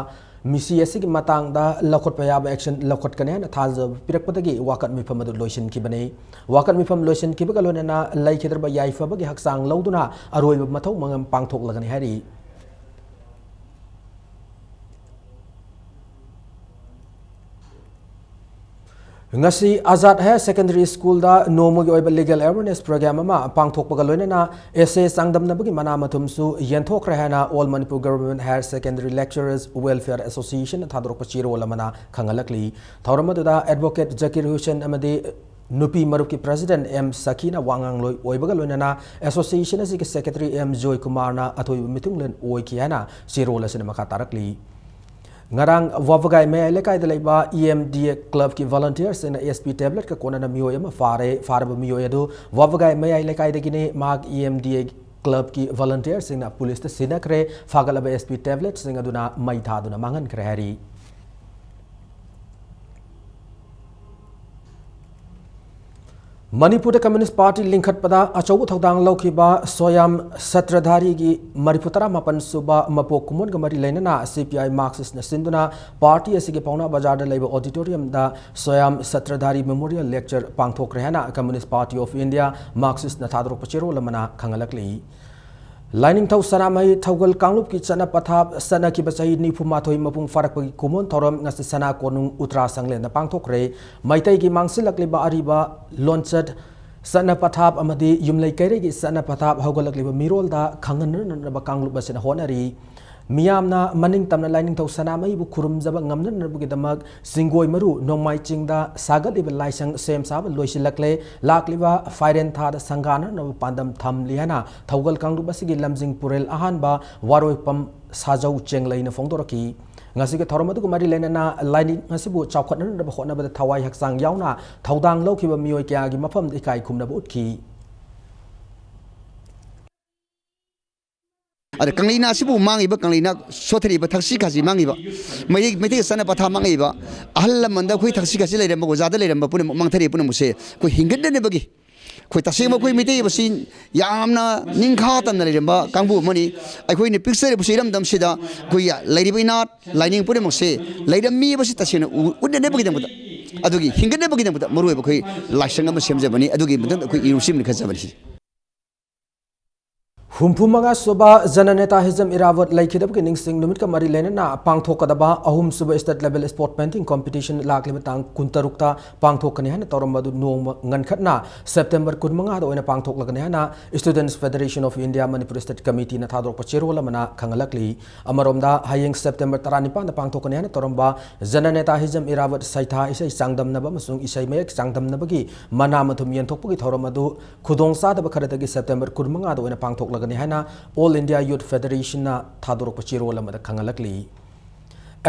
ꯃꯤꯁꯤ ꯑꯁꯤꯒꯤ ꯃꯇꯥꯡꯗ ꯂꯧꯈꯠꯄ ꯌꯥꯕ action ꯂꯧꯈꯠꯀꯅꯤ ꯍꯥꯏꯅ ꯊꯥꯖꯕ ꯄꯤꯔꯛꯄꯗꯒꯤ ꯋꯥꯀꯠ ꯃꯤꯐꯝ ꯑꯗꯨ ꯂꯣꯏꯁꯤꯟꯈꯤꯕꯅꯤ꯫ ꯋꯥꯀꯠ ꯃꯤꯐꯝ ꯂꯣꯏꯁꯤꯟꯈꯤꯕꯒ ꯂꯣꯏꯅꯅ ꯂꯩꯈꯤꯗ꯭ꯔꯕ ꯌꯥꯏꯐꯕꯒꯤ ꯍꯛꯆꯥꯡ ꯂꯧꯗꯨꯅ ꯑꯔꯣꯏꯕ ꯃꯊꯧ ꯃꯉꯝ ꯄꯥꯡꯊꯣꯛꯂꯒꯅꯤ ꯍꯥꯏꯔꯤ꯫ ꯉꯁꯤ ꯑꯖꯥꯗ ꯍꯥꯌꯔ ꯁꯦꯀꯦꯟꯗꯔꯤ ꯁ꯭ꯀꯨꯜꯗ ꯅꯣꯡꯃꯒꯤ ꯑꯣꯏꯕ ꯂꯤꯒꯦꯜ ꯑꯦꯋꯦꯔꯅꯦꯁ ꯄ꯭ꯔꯣꯒ꯭ꯔꯥꯝ ꯑꯃ ꯄꯥꯡꯊꯣꯛꯄꯒ ꯂꯣꯏꯅꯅ ꯑꯦꯁ ꯑꯦ ꯆꯥꯡꯗꯝꯅꯕꯒꯤ ꯃꯅꯥ ꯃꯊꯨꯝꯁꯨ ꯌꯦꯟꯊꯣꯛꯈ꯭ꯔꯦ ꯍꯥꯏꯅ all Manipur government higher secondary lecturers welfare ꯑꯦꯁꯣꯁꯤꯌꯦꯁꯟꯅ ꯊꯥꯗꯣꯔꯛꯄ ꯆꯦꯔꯣꯜ ꯑꯃꯅ ꯈꯪꯍꯜꯂꯛꯂꯤ꯫ ꯊꯧꯔꯝ ꯑꯗꯨꯗ ꯑꯦꯗꯚꯣꯀꯦꯠ ꯖꯀꯤꯔ ꯍꯨꯁꯦꯟ ꯑꯃꯗꯤ ꯅꯨꯄꯤ ꯃꯔꯨꯞꯀꯤ ꯄ꯭ꯔꯦꯁꯤꯗꯦꯟꯠ ꯑꯦꯝ ꯁꯈꯤꯅ ꯋꯥ ꯉꯥꯡꯂꯣꯏ ꯑꯣꯏꯕꯒ ꯂꯣꯏꯅꯅ ꯑꯦꯁꯣꯁꯤꯌꯦꯁꯟ ꯑꯁꯤꯒꯤ ꯁꯦꯀ꯭ꯔꯦꯇꯔꯤ ꯑꯦꯝ ꯖꯣꯏ ꯀꯨꯃꯥꯔꯅ ꯑꯊꯣꯏꯕ ꯃꯤꯊꯨꯡꯂꯦꯟ ꯑꯣꯏꯈꯤ ꯍꯥꯏꯅ ꯆꯦꯔꯣꯜ ꯑꯁꯤꯅ ꯃꯈꯥ ꯇꯥꯔꯛꯂꯤ꯫ ꯉꯔꯥꯡ ꯋꯥꯕꯒꯥꯏ ꯃꯌꯥꯏ ꯂꯩꯀꯥꯏꯗ ꯂꯩꯕ ꯏ ꯑꯦꯝ ꯗꯤ ꯑꯦ ꯀ꯭ꯂꯕꯀꯤ ꯚꯣꯂꯨꯟꯇꯤꯌꯔꯁꯤꯡꯅ ꯑꯦꯁ ꯄꯤ ꯇꯦꯕ꯭ꯂꯦꯠꯀ ꯀꯣꯟꯅꯅ ꯃꯤꯑꯣꯏ ꯑꯃ ꯐꯥꯔꯦ꯫ ꯐꯥꯔꯕ ꯃꯤꯑꯣꯏ ꯑꯗꯨ ꯋꯥꯕꯒꯥꯏ ꯃꯌꯥꯏ ꯂꯩꯀꯥꯏꯗꯒꯤꯅꯤ꯫ ꯃꯍꯥꯛ ꯏ ꯑꯦꯝ ꯗꯤ ꯑꯦ ꯀ꯭ꯂꯕꯀꯤ ꯚꯣꯂꯨꯟꯇꯤꯌꯔꯁꯤꯡꯅ ꯄꯨꯂꯤꯁꯇ ꯁꯤꯟꯅꯈ꯭ꯔꯦ꯫ ꯐꯥꯒꯠꯂꯕ ꯑꯦꯁ ꯄꯤ ꯇꯦꯕ꯭ꯂꯦꯠꯁꯤꯡ ꯑꯗꯨꯅ ꯃꯩ ꯊꯥꯗꯨꯅ ꯃꯥꯡꯍꯟꯈ꯭ꯔꯦ ꯍꯥꯏꯔꯤ꯫ ꯃꯅꯤꯄꯨꯔꯗ ꯀꯝꯃ꯭ꯌꯨꯅꯤꯁ꯭ꯠ ꯄꯥꯔꯇꯤ ꯂꯤꯡꯈꯠꯄꯗ ꯑꯆꯧꯕ ꯊꯧꯗꯥꯡ ꯂꯧꯈꯤꯕ ꯁꯣꯌꯥꯝ ꯁꯇ꯭ꯔꯙꯥꯔꯤꯒꯤ ꯃꯔꯤꯐꯨ ꯇꯔꯥ ꯃꯥꯄꯟ ꯁꯨꯕ ꯃꯄꯣꯛ ꯀꯨꯝꯑꯣꯟꯒ ꯃꯔꯤ ꯂꯩꯅꯅ ꯁꯤ ꯄꯤ ꯑꯥꯏ ꯃꯥꯔꯛꯁꯤꯁ꯭ꯠꯅ ꯁꯤꯟꯗꯨꯅ ꯄꯥꯔꯇꯤ ꯑꯁꯤꯒꯤ ꯄꯥꯎꯅꯥ ꯕꯖꯥꯔꯗ ꯂꯩꯕ ꯑꯣꯗꯤꯇꯣꯔꯤꯌꯝꯗ ꯁꯣꯌꯥꯝ ꯁꯇ꯭ꯔꯙꯥꯔꯤ ꯃꯦꯃꯣꯔꯤꯌꯦꯜ ꯂꯦꯛꯆꯔ ꯄꯥꯡꯊꯣꯛꯈ꯭ꯔꯦ ꯍꯥꯏꯅ ꯀꯝꯃ꯭ꯌꯨꯅꯤꯁ꯭ꯠ ꯄꯥꯔꯇꯤ ꯑꯣꯐ ꯏꯟꯗꯤꯌꯥ ꯃꯥꯔꯛꯁꯤꯁ꯭ꯠꯅ ꯊꯥꯗꯣꯔꯛꯄ ꯆꯦꯔꯣꯜ ꯑꯃꯅ ꯈꯪꯍꯜꯂꯛꯂꯤ꯫ ꯂꯥꯏꯅꯤꯡꯊꯧ ꯁꯅꯥꯃꯍꯤ ꯊꯧꯒꯜ ꯀꯥꯡꯂꯨꯞꯀꯤ ꯆꯠꯅ ꯄꯊꯥꯞ ꯆꯠꯅꯈꯤꯕ ꯆꯍꯤ ꯅꯤꯐꯨ ꯃꯥꯊꯣꯏ ꯃꯄꯨꯡ ꯐꯥꯔꯛꯄꯒꯤ ꯀꯨꯝꯑꯣꯟ ꯊꯧꯔꯝ ꯉꯁꯤ ꯁꯅꯥ ꯀꯣꯅꯨꯡ ꯎꯇ꯭ꯔꯥ ꯁꯪꯂꯦꯟꯗ ꯄꯥꯡꯊꯣꯛꯈ꯭ꯔꯦ꯫ ꯃꯩꯇꯩꯒꯤ ꯃꯥꯡꯁꯤꯜꯂꯛꯂꯤꯕ ꯑꯔꯤꯕ ꯂꯣꯟꯆꯠ, ꯆꯠꯅ ꯄꯊꯥꯞ ꯑꯃꯗꯤ ꯌꯨꯝꯂꯩ ꯀꯩꯔꯩꯒꯤ ꯆꯠꯅ ꯄꯊꯥꯞ ꯍꯧꯒꯠꯂꯛꯂꯤꯕ ꯃꯤꯔꯣꯜꯗ ꯈꯪꯍꯟꯅꯅꯕ ꯀꯥꯡꯂꯨꯞ ꯑꯁꯤꯅ ꯍꯣꯠꯅꯔꯤ꯫ ꯃꯤꯌꯥꯝꯅ ꯃꯅꯤꯡ ꯇꯝꯅ ꯂꯥꯏꯅꯤꯡꯊꯧ ꯁꯅꯥꯃꯍꯤꯕꯨ ꯈꯨꯔꯨꯝꯖꯕ ꯉꯝꯅꯅꯕꯒꯤꯗꯃꯛ ꯆꯤꯡꯒꯣꯏ ꯃꯔꯨ ꯅꯣꯡꯃꯥꯏ ꯆꯤꯡꯗ ꯁꯥꯒꯠꯂꯤꯕ ꯂꯥꯏꯁꯪ ꯁꯦꯝ ꯁꯥꯕ ꯂꯣꯏꯁꯤꯜꯂꯛꯂꯦ꯫ ꯂꯥꯛꯂꯤꯕ ꯐꯥꯏꯔꯦꯟ ꯊꯥꯗ ꯁꯪꯒꯥꯅꯅꯕ ꯄꯥꯟꯗꯝ ꯊꯝꯂꯤ ꯍꯥꯏꯅ ꯊꯧꯒꯜ ꯀꯥꯡꯂꯨꯞ ꯑꯁꯤꯒꯤ ꯂꯝꯖꯤꯡ ꯄꯨꯔꯦꯜ ꯑꯍꯥꯟꯕ ꯋꯥꯔꯣꯏꯄꯝ ꯁꯥꯖꯧ ꯆꯦꯡꯂꯩꯅ ꯐꯣꯡꯗꯣꯔꯛꯈꯤ꯫ ꯉꯁꯤꯒꯤ ꯊꯧꯔꯝ ꯑꯗꯨꯒ ꯃꯔꯤ ꯂꯩꯅꯅ ꯂꯥꯏꯅꯤꯡ ꯑꯁꯤꯕꯨ ꯆꯥꯎꯈꯠꯅꯅꯕ ꯍꯣꯠꯅꯕꯗ ꯊꯋꯥꯏ ꯍꯛꯆꯥꯡ ꯌꯥꯎꯅ ꯊꯧꯗꯥꯡ ꯂꯧꯈꯤꯕ ꯃꯤꯑꯣꯏ ꯀꯌꯥꯒꯤ ꯃꯐꯝꯗ ꯏꯀꯥꯏ ꯈꯨꯝꯅꯕ ꯎꯠꯈꯤ꯫ ꯑꯗ ꯀꯪꯂꯩꯅꯥ ꯑꯁꯤꯕꯨ ꯃꯥꯡꯉꯤꯕ, ꯀꯪꯂꯩꯅꯥ ꯁꯣꯠꯊꯔꯤꯕ, ꯊꯛꯁꯤ ꯈꯥꯁꯤ ꯃꯥꯡꯉꯤꯕ, ꯃꯩꯇꯩ, ꯃꯩꯇꯩꯒꯤ ꯆꯠꯅ ꯄꯊꯥꯞ ꯃꯥꯡꯉꯛꯏꯕ, ꯑꯍꯜ ꯂꯃꯟꯗ ꯑꯩꯈꯣꯏ ꯊꯛꯁꯤ ꯈꯥꯁꯤ ꯂꯩꯔꯝꯕ, ꯑꯣꯖꯥꯗ ꯂꯩꯔꯝꯕ ꯄꯨꯝꯅꯃꯛ ꯃꯥꯡꯊꯔꯤꯕ ꯄꯨꯝꯅꯃꯛꯁꯦ ꯑꯩꯈꯣꯏ ꯍꯤꯡꯒꯠꯅꯅꯕꯒꯤ, ꯑꯩꯈꯣꯏ ꯇꯁꯦꯡꯕ ꯑꯩꯈꯣꯏ ꯃꯤꯇꯩ ꯍꯥꯏꯕꯁꯤ ꯌꯥꯝꯅ ꯅꯤꯡꯈꯥ ꯇꯝꯅ ꯂꯩꯔꯝꯕ ꯀꯥꯡꯕꯨ ꯑꯃꯅꯤ꯫ ꯑꯩꯈꯣꯏꯅ ꯄꯤꯛꯆꯔꯤꯕꯁꯤ ꯏꯔꯝꯗꯝꯁꯤꯗ ꯑꯩꯈꯣꯏ ꯂꯩꯔꯤꯕ ꯏꯅꯥꯠ ꯂꯥꯏꯅꯤꯡ ꯄꯨꯝꯅꯃꯛꯁꯦ ꯂꯩꯔꯝꯃꯤ ꯍꯥꯏꯕꯁꯤ ꯇꯁꯦꯡꯅ ꯎ-, ꯎꯠꯅꯅꯕꯒꯤꯗꯃꯛꯇ, ꯑꯗꯨꯒꯤ ꯍꯤꯡꯒꯠꯅꯕꯒꯤꯗꯃꯛꯇ ꯃꯔꯨꯑꯣꯏꯕ ꯑꯩꯈꯣꯏ ꯂꯥꯏꯁꯪ ꯑꯃ ꯁꯦꯝꯖꯕꯅꯤ꯫ ꯑꯗꯨꯒꯤ ꯃꯇꯨꯡꯗ ꯑꯩꯈꯣꯏ ꯏꯔꯨꯁꯤꯃꯅ ꯈꯟꯖꯕꯅꯤ꯫ ꯁꯤ ꯍꯨꯝꯐꯨ ꯃꯉꯥ ꯁꯨꯕ ꯖꯅꯅꯦꯇꯥ ꯍꯤꯖꯝ ꯏꯔꯥꯕꯣꯠ ꯂꯩꯈꯤꯗꯕꯒꯤ ꯅꯤꯡꯁꯤꯡ ꯅꯨꯃꯤꯠꯀ ꯃꯔꯤ ꯂꯩꯅꯅ ꯄꯥꯡꯊꯣꯛꯀꯗꯕ ꯑꯍꯨꯝ ꯁꯨꯕ state level sport painting competition ꯂꯥꯛꯂꯤꯕ ꯇꯥꯡ ꯀꯨꯟ ꯇꯔꯨꯛꯇ ꯄꯥꯡꯊꯣꯛꯀꯅꯤ ꯍꯥꯏꯅ ꯇꯧꯔꯝꯕ ꯑꯗꯨ ꯅꯣꯡꯃ ꯉꯟꯈꯠꯅ September ꯀꯨꯟ ꯃꯉꯥꯗ ꯑꯣꯏꯅ ꯄꯥꯡꯊꯣꯛꯂꯒꯅꯤ ꯍꯥꯏꯅ Students Federation of India Manipur State Committeeꯅ ꯊꯥꯗꯣꯔꯛꯄ ꯆꯦꯔꯣꯜ ꯑꯃꯅ ꯈꯪꯍꯜꯂꯛꯂꯤ꯫ ꯑꯃꯔꯣꯝꯗ, ꯍꯌꯦꯡ September ꯇꯔꯥꯅꯤꯄꯥꯟꯗ ꯄꯥꯡꯊꯣꯛꯀꯅꯤ ꯍꯥꯏꯅ ꯇꯧꯔꯝꯕ ꯖꯅꯅꯦꯇꯥ ꯍꯤꯖꯝ ꯏꯔꯥꯕꯣꯠ ꯁꯩꯊꯥ ꯏꯁꯩ ꯆꯥꯡꯗꯝꯅꯕ ꯑꯃꯁꯨꯡ ꯏꯁꯩ ꯃꯌꯦꯛ ꯆꯥꯡꯗꯝꯅꯕꯒꯤ ꯃꯅꯥ ꯃꯊꯨꯝ ꯌꯦꯟꯊꯣꯛꯄꯒꯤ ꯊꯧꯔꯝ ꯑꯗꯨ ꯈꯨꯗꯣꯡꯆꯥꯗꯕ ꯈꯔꯗꯒꯤ September ꯀꯨꯟ ꯃꯉꯥꯗ ꯑꯣꯏꯅ ꯄꯥꯡꯊꯣꯛꯂꯒꯅꯤ ꯍꯥꯏꯅ All India Youth Federationꯅ ꯊꯥꯗꯣꯔꯛꯄ ꯆꯦꯔꯣꯜ ꯑꯃꯗ ꯈꯪꯍꯜꯂꯛꯂꯤ꯫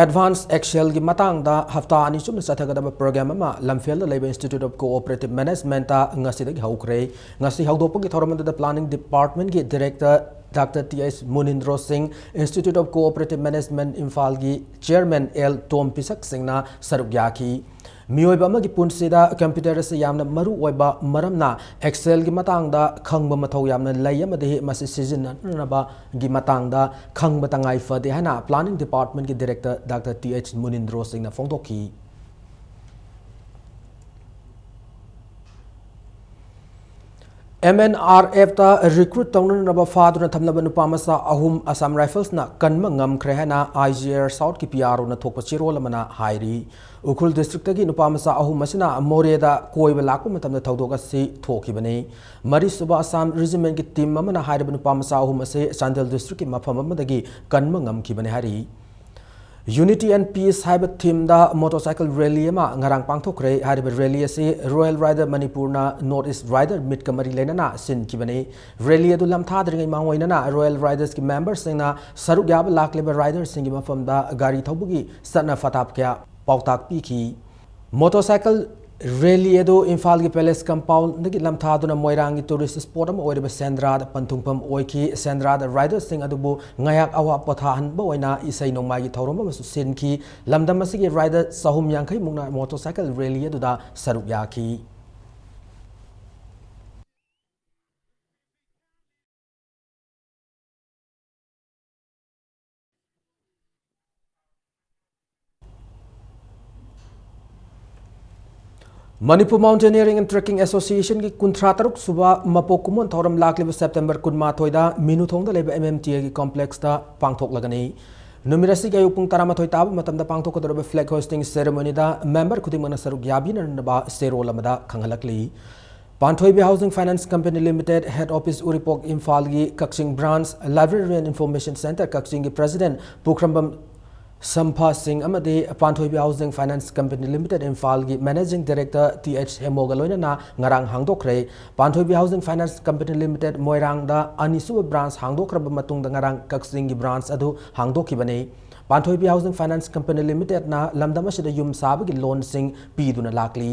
Advance Excelꯒꯤ ꯃꯇꯥꯡꯗ ꯍꯞꯇꯥ ꯑꯅꯤ ꯆꯨꯞꯅ ꯆꯠꯊꯒꯗꯕ program ꯑꯃ ꯂꯝꯐꯦꯜꯗ ꯂꯩꯕ Institute of Cooperative Managementꯇ ꯉꯁꯤꯗꯒꯤ ꯍꯧꯈ꯭ꯔꯦ꯫ ꯉꯁꯤ ꯍꯧꯗꯣꯛꯄꯒꯤ ꯊꯧꯔꯝ ꯑꯗꯨꯗ Planning Departmentꯀꯤ Director Doctor T H ꯃꯨꯅꯤꯟꯗ꯭ꯔꯣ ꯁꯤꯡ, Institute of Cooperative Management ꯏꯝꯐꯥꯜꯒꯤ Chairman ꯑꯦꯜ ꯇꯣꯝ ꯄꯤꯁꯛ ꯁꯤꯡꯅ ꯁꯔꯨꯛ ꯌꯥꯈꯤ꯫ ꯃꯤꯑꯣꯏꯕ ꯑꯃꯒꯤ ꯄꯨꯟꯁꯤꯗ computer ꯑꯁꯤ ꯌꯥꯝꯅ ꯃꯔꯨ ꯑꯣꯏꯕ ꯃꯔꯝꯅ Excelꯒꯤ ꯃꯇꯥꯡꯗ ꯈꯪꯕ ꯃꯊꯧ ꯌꯥꯝꯅ ꯂꯩ ꯑꯃꯗꯤ ꯃꯁꯤ ꯁꯤꯖꯤꯟꯅꯅꯕꯒꯤ ꯃꯇꯥꯡꯗ ꯈꯪꯕ ꯇꯉꯥꯏ ꯐꯗꯦ ꯍꯥꯏꯅ Planning Departmentꯀꯤ Director Doctor T H ꯃꯨꯅꯤꯟꯗ꯭ꯔꯣ ꯁꯤꯡꯅ ꯐꯣꯡꯗꯣꯛꯈꯤ꯫ M N R Fꯇ recruit ꯇꯧꯅꯅꯕ ꯐꯥꯗꯨꯅ ꯊꯝꯂꯕ ꯅꯨꯄꯥ ꯃꯆꯥ ꯑꯍꯨꯝ Assam Riflesꯅ ꯀꯟꯕ ꯉꯝꯈ꯭ꯔꯦ ꯍꯥꯏꯅ I G R Southꯀꯤ P R Oꯅ ꯊꯣꯛꯄ ꯆꯦꯔꯣꯜ ꯑꯃꯅ ꯍꯥꯏꯔꯤ꯫ ꯎꯈ꯭ꯔꯨꯜ districtꯇꯒꯤ ꯅꯨꯄꯥ ꯃꯆꯥ ꯑꯍꯨꯝ ꯑꯁꯤꯅ ꯃꯣꯔꯦꯗ ꯀꯣꯏꯕ ꯂꯥꯛꯄ ꯃꯇꯝꯗ ꯊꯧꯗꯣꯛ ꯑꯁꯤ ꯊꯣꯛꯈꯤꯕꯅꯤ꯫ ꯃꯔꯤꯁꯨꯕ Assam Regimentꯀꯤ team ꯑꯃꯅ ꯍꯥꯏꯔꯤꯕ ꯅꯨꯄꯥ ꯃꯆꯥ ꯑꯍꯨꯝ ꯑꯁꯤ ꯆꯥꯟꯗꯦꯜ districtꯀꯤ ꯃꯐꯝ ꯑꯃꯗꯒꯤ ꯀꯟꯕ ꯉꯝꯈꯤꯕꯅꯤ ꯍꯥꯏꯔꯤ꯫ Unity and Peace ꯍꯥꯏꯕ themeꯗ motorcycle rally ꯑꯃ ꯉꯔꯥꯡ ꯄꯥꯡꯊꯣꯛꯈ꯭ꯔꯦ꯫ ꯍꯥꯏꯔꯤꯕ rally ꯑꯁꯤ Royal Rider ꯃꯅꯤꯄꯨꯔꯅ North East Rider Meetꯀ ꯃꯔꯤ ꯂꯩꯅꯅ ꯁꯤꯟꯈꯤꯕꯅꯤ꯫ Rally ꯑꯗꯨ ꯂꯝꯊꯥꯗ꯭ꯔꯤꯉꯩ ꯃꯥꯡꯑꯣꯏꯅꯅ Royal Ridersꯀꯤ memberꯁꯤꯡꯅ ꯁꯔꯨꯛ ꯌꯥꯕ ꯂꯥꯛꯂꯤꯕ riderꯁꯤꯡꯒꯤ ꯃꯐꯝꯗ ꯒꯥꯔꯤ ꯊꯧꯕꯒꯤ ꯆꯠꯅ ꯄꯊꯥꯞ ꯀꯌꯥ ꯄꯥꯎꯇꯥꯛ ꯄꯤꯈꯤ꯫ Motorcycle rally ꯑꯗꯨ ꯏꯝꯐꯥꯜꯒꯤ Palace compoundꯗꯒꯤ ꯂꯝꯊꯥꯗꯨꯅ ꯃꯣꯏꯔꯥꯡꯒꯤ tourist spot ꯑꯃ ꯑꯣꯏꯔꯤꯕ ꯁꯦꯟꯗ꯭ꯔꯥꯗ ꯄꯟꯊꯨꯡꯐꯝ ꯑꯣꯏꯈꯤ꯫ ꯁꯦꯟꯗ꯭ꯔꯥꯗ riderꯁꯤꯡ ꯑꯗꯨꯕꯨ ꯉꯥꯏꯍꯥꯛ ꯑꯋꯥ ꯄꯣꯊꯥꯍꯟꯕ ꯑꯣꯏꯅ ꯏꯁꯩ ꯅꯣꯡꯃꯥꯏꯒꯤ ꯊꯧꯔꯝ ꯑꯃꯁꯨ ꯁꯤꯟꯈꯤ꯫ ꯂꯝꯗꯝ ꯑꯁꯤꯒꯤ rider ꯆꯍꯨꯝ ꯌꯥꯡꯈꯩ ꯃꯨꯛꯅ motorcycle rally ꯑꯗꯨꯗ ꯁꯔꯨꯛ ꯌꯥꯈꯤ꯫ Manipur Mountaineering and Trekking Association ꯒꯤ ꯀꯨꯟꯊ꯭ꯔꯥ ꯇꯔꯨꯛ ꯁꯨꯕ ꯃꯄꯣꯛ ꯀꯨꯝꯑꯣꯟ ꯊꯧꯔꯝ ꯂꯥꯛꯂꯤꯕ September ꯀꯨꯟꯃꯥꯊꯣꯏꯗ ꯃꯤꯅꯨꯊꯣꯡꯗ ꯂꯩꯕ M M T A ꯒꯤ complex ꯇ ꯄꯥꯡꯊꯣꯛꯂꯒꯅꯤ꯫ ꯅꯨꯃꯤꯠ ꯑꯁꯤꯒꯤ ꯑꯌꯨꯛ ꯄꯨꯡ ꯇꯔꯥꯃꯥꯊꯣꯏ ꯇꯥꯕ ꯃꯇꯝꯗ ꯄꯥꯡꯊꯣꯛꯀꯗꯧꯔꯤꯕ flag hoisting ceremony ꯗ member ꯈꯨꯗꯤꯡꯃꯛꯅ ꯁꯔꯨꯛ ꯌꯥꯕꯤꯅꯅꯕ ꯆꯦꯔꯣꯜ ꯑꯃꯗ ꯈꯪꯍꯜꯂꯛꯂꯤ꯫ ꯄꯥꯟꯊꯣꯏꯕꯤ Housing Finance Company Limited, head office ꯎꯔꯤꯄꯣꯛ, ꯏꯝꯐꯥꯜꯒꯤ ꯀꯛꯆꯤꯡ branch, Library and Information Centre ꯀꯛꯆꯤꯡꯒꯤ president ꯄꯨꯈ꯭ꯔꯝꯕꯝ ꯁꯝꯐꯥ ꯁꯤꯡ ꯑꯃꯗꯤ ꯄꯥꯟꯊꯣꯏꯕꯤ Housing Finance Company Limited ꯏꯝꯐꯥꯜꯒꯤ managing director T H ꯍꯦꯃꯣꯒ ꯂꯣꯏꯅꯅ ꯉꯔꯥꯡ ꯍꯥꯡꯗꯣꯛꯈ꯭ꯔꯦ꯫ ꯄꯥꯟꯊꯣꯏꯕꯤ Housing Finance Company Limited ꯃꯣꯏꯔꯥꯡꯗ ꯑꯅꯤꯁꯨꯕ branch ꯍꯥꯡꯗꯣꯛꯈ꯭ꯔꯕ ꯃꯇꯨꯡꯗ ꯉꯔꯥꯡ ꯀꯛꯆꯤꯡꯒꯤ branch ꯑꯗꯨ ꯍꯥꯡꯗꯣꯛꯈꯤꯕꯅꯤ꯫ ꯄꯥꯟꯊꯣꯏꯕꯤ Housing Finance Company Limited ꯅ ꯂꯝꯗꯝ ꯑꯁꯤꯗ ꯌꯨꯝ ꯁꯥꯕꯒꯤ loan ꯁꯤꯡ ꯄꯤꯗꯨꯅ ꯂꯥꯛꯂꯤ꯫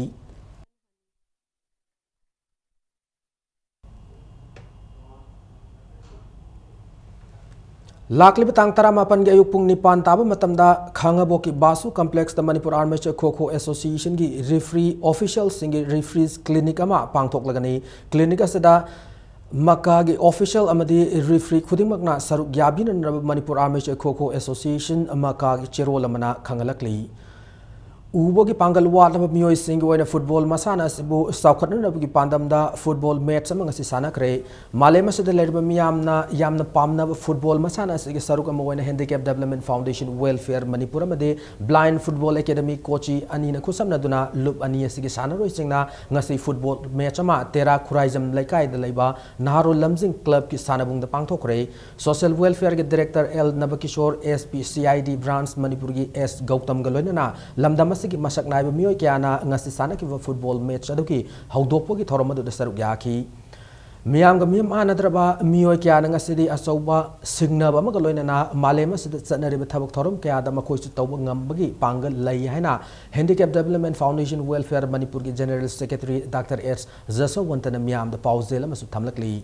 ꯂꯥꯛꯂꯤꯕ ꯇꯥꯡ ꯇꯔꯥꯃꯥꯄꯟꯒꯤ ꯑꯌꯨꯛ ꯄꯨꯡ ꯅꯤꯄꯥꯟ ꯇꯥꯕ ꯃꯇꯝꯗ ꯈꯥꯡꯉꯕꯣꯛꯀꯤ ꯕꯥꯁꯨ complex ꯇ Manipur Armature Kho Kho Association ꯒꯤ referee official ꯁꯤꯡꯒꯤ referees clinic ꯑꯃ ꯄꯥꯡꯊꯣꯛꯂꯒꯅꯤ꯫ Clinic ꯑꯁꯤꯗ ꯃꯀꯥꯒꯤ official ꯑꯃꯗꯤ referee ꯈꯨꯗꯤꯡꯃꯛꯅ ꯁꯔꯨꯛ ꯌꯥꯕꯤꯅꯅꯕ Manipur Armature Kho Kho Association ꯃꯀꯥꯒꯤ ꯆꯦꯔꯣꯜ ꯑꯃꯅ ꯈꯪꯍꯜꯂꯛꯂꯤ꯫ ꯎꯕꯒꯤ ꯄꯥꯡꯒꯜ ꯋꯥꯠꯂꯕ ꯃꯤꯑꯣꯏꯁꯤꯡꯒꯤ ꯑꯣꯏꯅ football ꯃꯁꯥꯟꯅ ꯑꯁꯤꯕꯨ ꯆꯥꯎꯈꯠꯅꯅꯕꯒꯤ ꯄꯥꯟꯗꯝꯗ football match ꯑꯃ ꯉꯁꯤ ꯁꯥꯟꯅꯈ꯭ꯔꯦ꯫ ꯃꯥꯂꯦꯝ ꯑꯁꯤꯗ ꯂꯩꯔꯤꯕ ꯃꯤꯌꯥꯝꯅ ꯌꯥꯝꯅ ꯄꯥꯝꯅꯕ football ꯃꯁꯥꯟꯅ ꯑꯁꯤꯒꯤ ꯁꯔꯨꯛ ꯑꯃ ꯑꯣꯏꯅ Handicap Development Foundation Welfare Manipur ꯑꯃꯗꯤ Blind Football Academy ꯀꯣꯆꯤ ꯑꯅꯤꯅ ꯈꯨꯠꯁꯝꯅꯗꯨꯅ ꯂꯨꯞ ꯑꯅꯤ ꯑꯁꯤꯒꯤ ꯁꯥꯟꯅꯔꯣꯏꯁꯤꯡꯅ ꯉꯁꯤ football match ꯑꯃ ꯇꯦꯔꯥ ꯈꯨꯔꯥꯏꯖꯝ ꯂꯩꯀꯥꯏꯗ ꯂꯩꯕ ꯅꯍꯥꯔꯣꯜ ꯂꯝꯖꯤꯡ club ꯀꯤ ꯁꯥꯟꯅꯕꯨꯡꯗ ꯄꯥꯡꯊꯣꯛꯈ꯭ꯔꯦ꯫ Social Welfare ꯒꯤ director L ꯅꯕꯀꯤꯁꯣꯔ, S P C I D branch ꯃꯅꯤꯄꯨꯔꯒꯤ S ꯒꯧꯇꯝꯒ ꯂꯣꯏꯅꯅ ꯂꯝꯗꯝ ꯑꯁꯤꯒꯤ ꯃꯁꯛ ꯅꯥꯏꯕ ꯃꯤꯑꯣꯏ ꯀꯌꯥꯅ ꯉꯁꯤ ꯁꯥꯟꯅꯈꯤꯕ football match ꯑꯗꯨꯒꯤ ꯍꯧꯗꯣꯛꯄꯒꯤ ꯊꯧꯔꯝ ꯑꯗꯨꯗ ꯁꯔꯨꯛ ꯌꯥꯈꯤ꯫ ꯃꯤꯌꯥꯝꯒ ꯃꯤꯌꯥꯝꯅꯗ꯭ꯔꯕ ꯃꯤꯑꯣꯏ ꯀꯌꯥꯅ ꯉꯁꯤꯗꯤ ꯑꯆꯧꯕ ꯁꯤꯡꯅꯕ ꯑꯃꯒ ꯂꯣꯏꯅꯅ ꯃꯥꯂꯦꯝ ꯑꯁꯤꯗ ꯆꯠꯅꯔꯤꯕ ꯊꯕꯛ ꯊꯧꯔꯝ ꯀꯌꯥꯗ ꯃꯈꯣꯏꯁꯨ ꯇꯧꯕ ꯉꯝꯕꯒꯤ ꯄꯥꯡꯒꯜ ꯂꯩ ꯍꯥꯏꯅ Handicap Development Foundation Welfare ꯃꯅꯤꯄꯨꯔꯒꯤ General Secretary Doctor S ꯖꯁꯣꯋꯟꯇꯅ ꯃꯤꯌꯥꯝꯗ ꯄꯥꯎꯖꯦꯜ ꯑꯃꯁꯨ ꯊꯝꯂꯛꯂꯤ꯫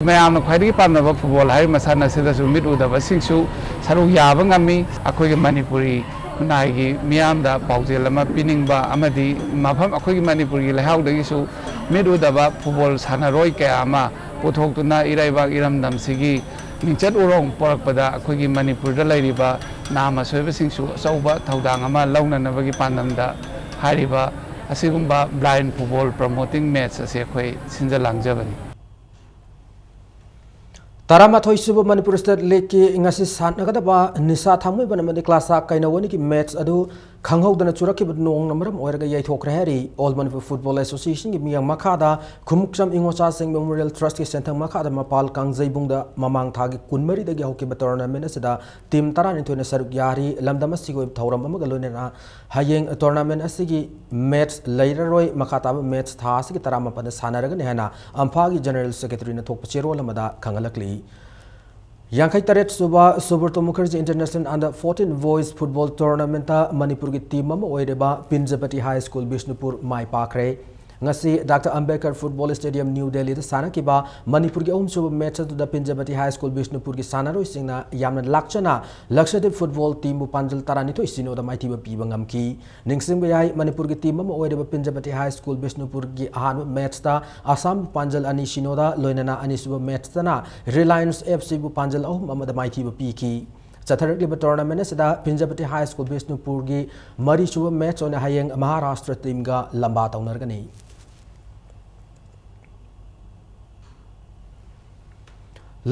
ꯃꯌꯥꯝꯅ ꯈ꯭ꯋꯥꯏꯗꯒꯤ ꯄꯥꯝꯅꯕ football ꯍꯥꯏꯔꯤꯕ ꯃꯁꯥꯟꯅ ꯑꯁꯤꯗꯁꯨ ꯃꯤꯠ ꯎꯗꯕꯁꯤꯡꯁꯨ ꯁꯔꯨꯛ ꯌꯥꯕ ꯉꯝꯃꯤ꯫ ꯑꯩꯈꯣꯏꯒꯤ ꯃꯅꯤꯄꯨꯔꯤ ꯈꯨꯟꯅꯥꯏꯒꯤ ꯃꯤꯌꯥꯝꯗ ꯄꯥꯎꯖꯦꯜ ꯑꯃ ꯄꯤꯅꯤꯡꯕ ꯑꯃꯗꯤ ꯃꯐꯝ, ꯑꯩꯈꯣꯏꯒꯤ ꯃꯅꯤꯄꯨꯔꯒꯤ ꯂꯩꯍꯥꯎꯗꯒꯤꯁꯨ ꯃꯤꯠ ꯎꯗꯕ football ꯁꯥꯟꯅꯔꯣꯏ ꯀꯌꯥ ꯑꯃ ꯄꯨꯊꯣꯛꯇꯨꯅ ꯏꯔꯩꯕꯥꯛ ꯏꯔꯝꯗꯝꯁꯤꯒꯤ ꯃꯤꯡꯆꯠ ꯎꯔꯣꯡ ꯄꯣꯔꯛꯄꯗ ꯑꯩꯈꯣꯏꯒꯤ ꯃꯅꯤꯄꯨꯔꯗ ꯂꯩꯔꯤꯕ ꯅꯥꯝ ꯑꯁꯣꯏꯕꯁꯤꯡꯁꯨ ꯑꯆꯧꯕ ꯊꯧꯗꯥꯡ ꯑꯃ ꯂꯧꯅꯅꯕꯒꯤ ꯄꯥꯟꯗꯝꯗ ꯍꯥꯏꯔꯤꯕ ꯑꯁꯤꯒꯨꯝꯕ blind football promoting match ꯑꯁꯤ ꯑꯩꯈꯣꯏ ꯁꯤꯟꯖ ꯂꯥꯡꯖꯕꯅꯤ꯫ ꯇꯔꯥꯃꯥꯊꯣꯏ ꯁꯨꯕ ꯃꯅꯤꯄꯨꯔ ꯁ꯭ꯇꯦꯠ ꯂꯤꯒꯀꯤ ꯉꯁꯤ ꯁꯥꯟꯅꯒꯗꯕ ꯅꯤꯁꯥ ꯊꯥꯡꯃꯩꯕꯟ ꯑꯃꯗꯤ ꯀ꯭ꯂꯥꯁꯥ ꯀꯩꯅꯧ ꯑꯅꯤꯒꯤ ꯃꯦꯠꯆ ꯑꯗꯨ ꯈꯪꯍꯧꯗꯅ ꯆꯨꯔꯛꯈꯤꯕ ꯅꯣꯡꯅ ꯃꯔꯝ ꯑꯣꯏꯔꯒ ꯌꯩꯊꯣꯛꯈ꯭ꯔꯦ ꯍꯥꯏꯔꯤ꯫ ꯑꯣꯜ ꯃꯅꯤꯄꯨꯔ ꯐꯨꯠꯕꯣꯜ ꯑꯦꯁꯣꯁꯤꯌꯦꯁꯟꯒꯤ ꯃꯤꯌꯥꯝ ꯃꯈꯥꯗ ꯈꯨꯃꯨꯛꯆꯝ ꯏꯉꯣꯆꯥꯁꯤꯡ ꯃꯦꯃꯣꯔꯤꯌꯦꯜ ꯇ꯭ꯔꯁꯀꯤ ꯁꯦꯟꯊꯪ ꯃꯈꯥꯗ ꯃꯄꯥꯜ ꯀꯥꯡꯖꯩꯕꯨꯡꯗ ꯃꯃꯥꯡ ꯊꯥꯒꯤ ꯀꯨꯟꯃꯔꯤꯗꯒꯤ ꯍꯧꯈꯤꯕ ꯇꯣꯔꯅꯥꯃꯦꯟ ꯑꯁꯤꯗ ꯇꯤꯝ ꯇꯔꯥꯅꯤꯊꯣꯏꯅ ꯁꯔꯨꯛ ꯌꯥꯔꯤ꯫ ꯂꯝꯗꯝ ꯑꯁꯤꯒꯤ ꯑꯣꯏꯕ ꯊꯧꯔꯝ ꯑꯃꯒ ꯂꯣꯏꯅꯅ ꯍꯌꯦꯡ ꯇꯣꯔꯅꯥꯃꯦꯟ ꯑꯁꯤꯒꯤ ꯃꯦꯠꯆ ꯂꯩꯔꯔꯣꯏ꯫ ꯃꯈꯥ ꯇꯥꯕ ꯃꯦꯠꯆ ꯊꯥ ꯑꯁꯤꯒꯤ ꯇꯔꯥꯃꯥꯄꯟꯗ ꯁꯥꯟꯅꯔꯒꯅꯤ ꯍꯥꯏꯅ ꯑꯝꯐꯥꯒꯤ ꯖꯦꯅꯔꯦꯜ ꯁꯦꯀ꯭ꯔꯦꯇꯔꯤꯅ ꯊꯣꯛꯄ ꯆꯦꯔꯣꯜ ꯑꯃꯗ ꯈꯪꯍꯜꯂꯛꯂꯤ꯫ ꯌꯥꯡꯈꯩ ꯇꯔꯦꯠ ꯁꯨꯕ Subroto Mukherjee international under fourteen boys football tournament ꯃꯅꯤꯄꯨꯔꯒꯤ ꯇꯤꯝ ꯑꯃ ꯑꯣꯏꯔꯤꯕ ꯄꯤꯟꯖꯕꯇꯤ ꯍꯥꯏ ꯁ꯭ꯀꯨꯜ ꯕꯤꯁꯅꯨꯄꯨꯔ ꯃꯥꯏ ꯄꯥꯛꯈ꯭ꯔꯦ꯫ ꯉꯁꯤ doctor Ambedkar football stadium, new ꯗꯦꯜꯂꯤꯗ ꯁꯥꯟꯅꯈꯤꯕ ꯃꯅꯤꯄꯨꯔꯒꯤ ꯑꯍꯨꯝꯁꯨꯕ ꯃꯦꯠꯆ ꯑꯗꯨꯗ ꯄꯤꯟꯖꯕꯇꯤ ꯍꯥꯏ ꯁ꯭ꯀꯨꯜ ꯕꯤꯁꯅꯨꯄꯨꯔꯒꯤ ꯁꯥꯟꯅꯔꯣꯏꯁꯤꯡꯅ ꯌꯥꯝꯅ ꯂꯥꯛꯆꯅ ꯂꯛꯁꯗꯤꯞ ꯐꯨꯠꯕꯣꯜ ꯇꯤꯝꯕꯨ ꯄꯥꯟꯖꯜ ꯇꯔꯥꯅꯤꯊꯣꯏ ꯁꯤꯅꯣꯗ ꯃꯥꯏꯊꯤꯕ ꯄꯤꯕ ꯉꯝꯈꯤ꯫ ꯅꯤꯡꯁꯤꯡꯕ ꯌꯥꯏ, ꯃꯅꯤꯄꯨꯔꯒꯤ ꯇꯤꯝ ꯑꯃ ꯑꯣꯏꯔꯤꯕ ꯄꯤꯟꯖꯕꯇꯤ ꯍꯥꯏ ꯁ꯭ꯀꯨꯜ ꯕꯤꯁꯅꯨꯄꯨꯔꯒꯤ ꯑꯍꯥꯟꯕ ꯃꯦꯠꯆꯇ ꯑꯁꯥꯝꯕꯨ ꯄꯥꯟꯖꯜ ꯑꯅꯤ ꯁꯤꯅꯣꯗ, ꯂꯣꯏꯅꯅ ꯑꯅꯤꯁꯨꯕ ꯃꯦꯠꯆꯇꯅ ꯔꯤꯂꯥꯌꯟꯁ ꯑꯦꯐ ꯁꯤꯕꯨ ꯄꯥꯟꯖꯜ ꯑꯍꯨꯝ ꯑꯃꯗ ꯃꯥꯏꯊꯤꯕ ꯄꯤꯈꯤ꯫ ꯆꯠꯊꯔꯛꯂꯤꯕ ꯇꯣꯔꯅꯥꯃꯦꯟ ꯑꯁꯤꯗ ꯄꯤꯟꯖꯕꯇꯤ ꯍꯥꯏ ꯁ꯭ꯀꯨꯜ ꯕꯤꯁꯅꯨꯄꯨꯔꯒꯤ ꯃꯔꯤꯁꯨꯕ ꯃꯦꯠꯆ ꯑꯣꯏꯅ ꯍꯌꯦꯡ ꯃꯍꯥꯔꯥꯁꯇ꯭ꯔ ꯇꯤꯝꯒ ꯂꯝꯕꯥ ꯇꯧꯅꯔꯒꯅꯤ꯫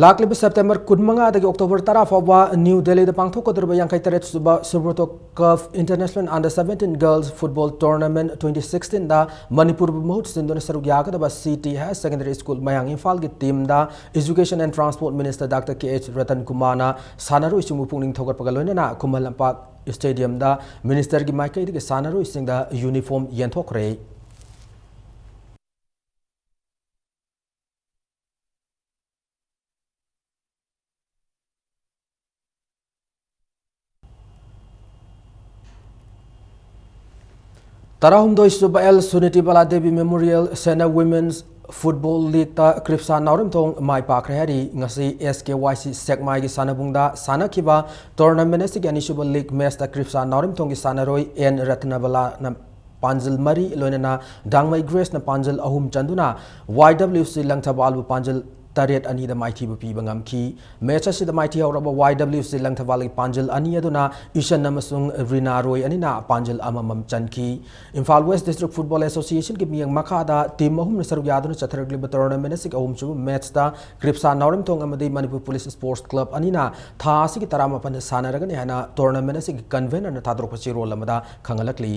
ꯂꯥꯛꯂꯤꯕ ꯁꯦꯞꯇꯦꯝꯕꯔ ꯀꯨꯟꯃꯉꯥꯗꯒꯤ ꯑꯣꯛꯇꯣꯕꯔ ꯇꯔꯥ ꯐꯥꯎꯕ ꯅ꯭ꯌꯨ ꯗꯦꯜꯂꯤꯗ ꯄꯥꯡꯊꯣꯛꯀꯗꯧꯔꯤꯕ ꯌꯥꯡꯈꯩ ꯇꯔꯦꯠ ꯁꯨꯕ Subroto cup international under seventeen girls football tournament twenty ꯁꯤꯛꯁꯇꯤꯟꯗ ꯃꯅꯤꯄꯨꯔꯕꯨ ꯃꯍꯨꯠ ꯁꯤꯟꯗꯨꯅ ꯁꯔꯨꯛ ꯌꯥꯒꯗꯕ C T higher secondary school ꯃꯌꯥꯡ ꯏꯝꯐꯥꯜꯒꯤ ꯇꯤꯝꯗ education and transport minister doctor K H Ratan ꯀꯨꯃꯥꯔꯅ ꯁꯥꯟꯅꯔꯣꯏꯁꯤꯡꯕꯨ ꯄꯨꯛꯅꯤꯡ ꯊꯧꯒꯠꯄꯒ ꯂꯣꯏꯅꯅ ꯈꯨꯃꯟ ꯂꯝꯄꯥꯛ ꯁ꯭ꯇꯦꯗꯤꯌꯝꯗ ꯃꯤꯅꯤꯁꯇꯔꯒꯤ ꯃꯥꯏꯀꯩꯗꯒꯤ ꯁꯥꯟꯅꯔꯣꯏꯁꯤꯡꯗ ꯌꯨꯅꯤꯐꯣꯔꯝ ꯌꯦꯟꯊꯣꯛꯈ꯭ꯔꯦ꯫ ꯇꯔꯥꯍꯨꯝꯗꯣꯏ ꯁꯨꯕ ꯑꯦꯜ ꯁꯨꯅꯤꯇꯤ ꯕꯂꯥꯗꯦꯕꯤ ꯃꯦꯃꯣꯔꯤꯌꯦꯜ ꯁꯦꯅꯥ ꯋꯨꯃꯦꯟꯁ ꯐꯨꯠꯕꯣꯜ ꯂꯤꯒꯇ ꯀ꯭ꯔꯤꯞꯁꯥ ꯅꯥꯎꯔꯦꯝꯊꯣꯡ ꯃꯥꯏ ꯄꯥꯛꯈ꯭ꯔꯦ ꯍꯥꯏꯔꯤ꯫ ꯉꯁꯤ ꯑꯦꯁ ꯀꯦ ꯋꯥꯏ ꯁꯤ ꯁꯦꯛꯃꯥꯏꯒꯤ ꯁꯥꯟꯅꯕꯨꯡꯗ ꯁꯥꯟꯅꯈꯤꯕ ꯇꯣꯔꯅꯥꯃꯦꯟ ꯑꯁꯤꯒꯤ ꯑꯅꯤꯁꯨꯕ ꯂꯤꯒ ꯃꯦꯆꯇ ꯀ꯭ꯔꯤꯞꯁꯥ ꯅꯥꯎꯔꯦꯝꯊꯣꯡꯒꯤ ꯁꯥꯟꯅꯔꯣꯏ ꯑꯦꯟ ꯔꯠꯅꯕꯂꯥꯅ ꯄꯥꯟꯖꯜ ꯃꯔꯤ, ꯂꯣꯏꯅꯅ ꯗꯥꯡꯃꯩ ꯒ꯭ꯔꯦꯁꯅ ꯄꯥꯟꯖꯜ ꯑꯍꯨꯝ ꯆꯟꯗꯨꯅ ꯋꯥꯏ ꯗꯕ꯭ꯂꯤꯎ ꯁꯤ ꯂꯪꯊꯕꯥꯜꯕꯨ ꯄꯥꯟꯖꯜ ꯇꯔꯦꯠ ꯑꯅꯤꯗ ꯃꯥꯏꯊꯤꯕ ꯄꯤꯕ ꯉꯝꯈꯤ꯫ ꯃꯦꯆ ꯑꯁꯤꯗ ꯃꯥꯏꯊꯤ ꯍꯧꯔꯕ ꯋꯥꯏ ꯗꯕ꯭ꯂꯤꯎ ꯁꯤ ꯂꯪꯊꯕꯥꯜꯒꯤ ꯄꯥꯟꯖꯜ ꯑꯅꯤ ꯑꯗꯨꯅ ꯏꯁꯟ ꯑꯃꯁꯨꯡ ꯔꯤꯅꯥ ꯔꯣꯏ ꯑꯅꯤꯅ ꯄꯥꯟꯖꯜ ꯑꯃꯃꯝ ꯆꯟꯈꯤ꯫ ꯏꯝꯐꯥꯜ ꯋꯦꯁ ꯗꯤꯁꯇ꯭ꯔꯤꯛ ꯐꯨꯠꯕꯣꯜ ꯑꯦꯁꯣꯁꯤꯌꯦꯁꯟꯒꯤ ꯃꯤꯠꯌꯦꯡ ꯃꯈꯥꯗ ꯇꯤꯝ ꯑꯍꯨꯝꯅ ꯁꯔꯨꯛ ꯌꯥꯗꯨꯅ ꯆꯠꯊꯔꯛꯂꯤꯕ ꯇꯣꯔꯅꯥꯃꯦꯟ ꯑꯁꯤꯒꯤ ꯑꯍꯨꯝꯁꯨꯕ ꯃꯦꯆꯇ ꯀ꯭ꯔꯤꯞꯁꯥ ꯅꯥꯎꯔꯦꯝꯊꯣꯡ ꯑꯃꯗꯤ ꯃꯅꯤꯄꯨꯔ ꯄꯨꯂꯤꯁ ꯁ꯭ꯄꯣꯔꯠꯁ ꯀ꯭ꯂꯕ ꯑꯅꯤꯅ ꯊꯥ ꯑꯁꯤꯒꯤ ꯇꯔꯥꯃꯥꯄꯟꯗ ꯁꯥꯟꯅꯔꯒꯅꯤ ꯍꯥꯏꯅ ꯇꯣꯔꯅꯥꯃꯦꯟ ꯑꯁꯤꯒꯤ ꯀꯟꯚꯦꯅꯔꯅ ꯊꯥꯗꯣꯔꯛꯄ ꯆꯦꯔꯣꯜ ꯑꯃꯗ ꯈꯪꯍꯜꯂꯛꯂꯤ꯫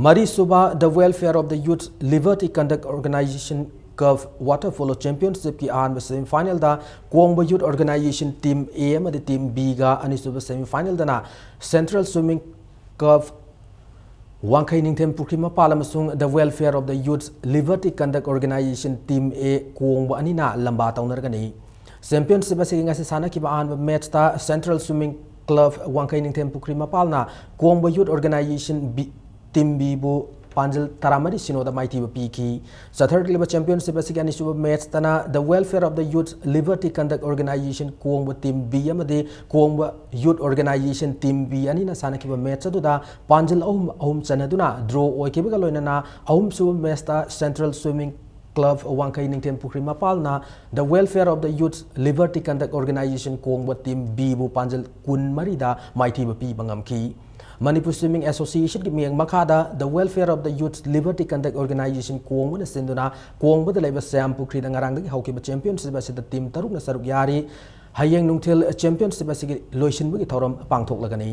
ꯃꯔꯤꯁꯨꯕ The Welfare of the Youth Liberty Conduct Organization Cup Water Polo Championshipꯀꯤ ꯑꯍꯥꯟꯕ semifinalꯗ ꯀꯣꯡꯕ Youth Organization Team A ꯑꯃꯗꯤ Team Bꯒ, ꯑꯅꯤꯁꯨꯕ semifinalꯗꯅ Central Swimming Cup ꯋꯥꯡꯈꯩ ꯅꯤꯡꯊꯦꯝ ꯄꯨꯈ꯭ꯔꯤ ꯃꯄꯥꯜ ꯑꯃꯁꯨꯡ The Welfare of the Youth Liberty Conduct Organization Team A ꯀꯣꯡꯕ ꯑꯅꯤꯅ ꯂꯝꯕꯥ ꯇꯧꯅꯔꯒꯅꯤ꯫ Championship ꯑꯁꯤꯒꯤ ꯉꯁꯤ ꯁꯥꯟꯅꯈꯤꯕ ꯑꯍꯥꯟꯕ ꯃꯦꯆꯇ Central Swimming Club ꯋꯥꯡꯈꯩ ꯅꯤꯡꯊꯦꯝ ꯄꯨꯈ꯭ꯔꯤ ꯃꯄꯥꯜꯅ ꯀꯣꯡꯕ Youth Organization B, Team Bꯕꯨ ꯄꯥꯟꯖꯜ ꯇꯔꯥꯃꯔꯤ ꯁꯤꯅꯣꯗ ꯃꯥꯏꯊꯤꯕ ꯄꯤꯈꯤ꯫ ꯆꯠꯊꯔꯛꯂꯤꯕ championship ꯑꯁꯤꯒꯤ ꯑꯅꯤꯁꯨꯕ ꯃꯦꯆꯇꯅ The Welfare of the Youth Liberty Conduct Organization ꯀꯣꯡꯕ Team B ꯑꯃꯗꯤ ꯀꯣꯡꯕ Youth Organization Team B ꯑꯅꯤꯅ ꯁꯥꯟꯅꯈꯤꯕ ꯃꯦꯆ ꯑꯗꯨꯗ ꯄꯥꯟꯖꯜ ꯑꯍꯨꯝ ꯑꯍꯨꯝ ꯆꯟꯅꯗꯨꯅ draw ꯑꯣꯏꯈꯤꯕꯒ ꯂꯣꯏꯅꯅ ꯑꯍꯨꯝꯁꯨꯕ ꯃꯦꯆꯇ Central Swimming Club ꯋꯥꯡꯈꯩ ꯅꯤꯡꯊꯦꯝ ꯄꯨꯈ꯭ꯔꯤ ꯃꯄꯥꯜꯅ The Welfare of the Youth Liberty Conduct Organization ꯀꯣꯡꯕ Team Bꯕꯨ ꯄꯥꯟꯖꯜ ꯀꯨꯟꯃꯔꯤꯗ ꯃꯥꯏꯊꯤꯕ ꯄꯤꯕ ꯉꯝꯈꯤ꯫ ꯃꯅꯤꯄꯨꯔ Swimming Associationꯒꯤ ꯃꯤꯠꯌꯦꯡ ꯃꯈꯥꯗ The Welfare of the Youth Liberty Conduct Organization ꯀꯣꯡꯕꯅ ꯁꯤꯟꯗꯨꯅ ꯀꯣꯡꯕꯗ ꯂꯩꯕ ꯁ꯭ꯌꯥꯝ ꯄꯨꯈ꯭ꯔꯤꯗ ꯉꯔꯥꯡꯗꯒꯤ ꯍꯧꯈꯤꯕ championship ꯑꯁꯤꯗ team ꯇꯔꯨꯛꯅ ꯁꯔꯨꯛ ꯌꯥꯔꯤ꯫ ꯍꯌꯦꯡ ꯅꯨꯡꯊꯤꯜ championship ꯑꯁꯤꯒꯤ ꯂꯣꯏꯁꯤꯟꯕꯒꯤ ꯊꯧꯔꯝ ꯄꯥꯡꯊꯣꯛꯂꯒꯅꯤ꯫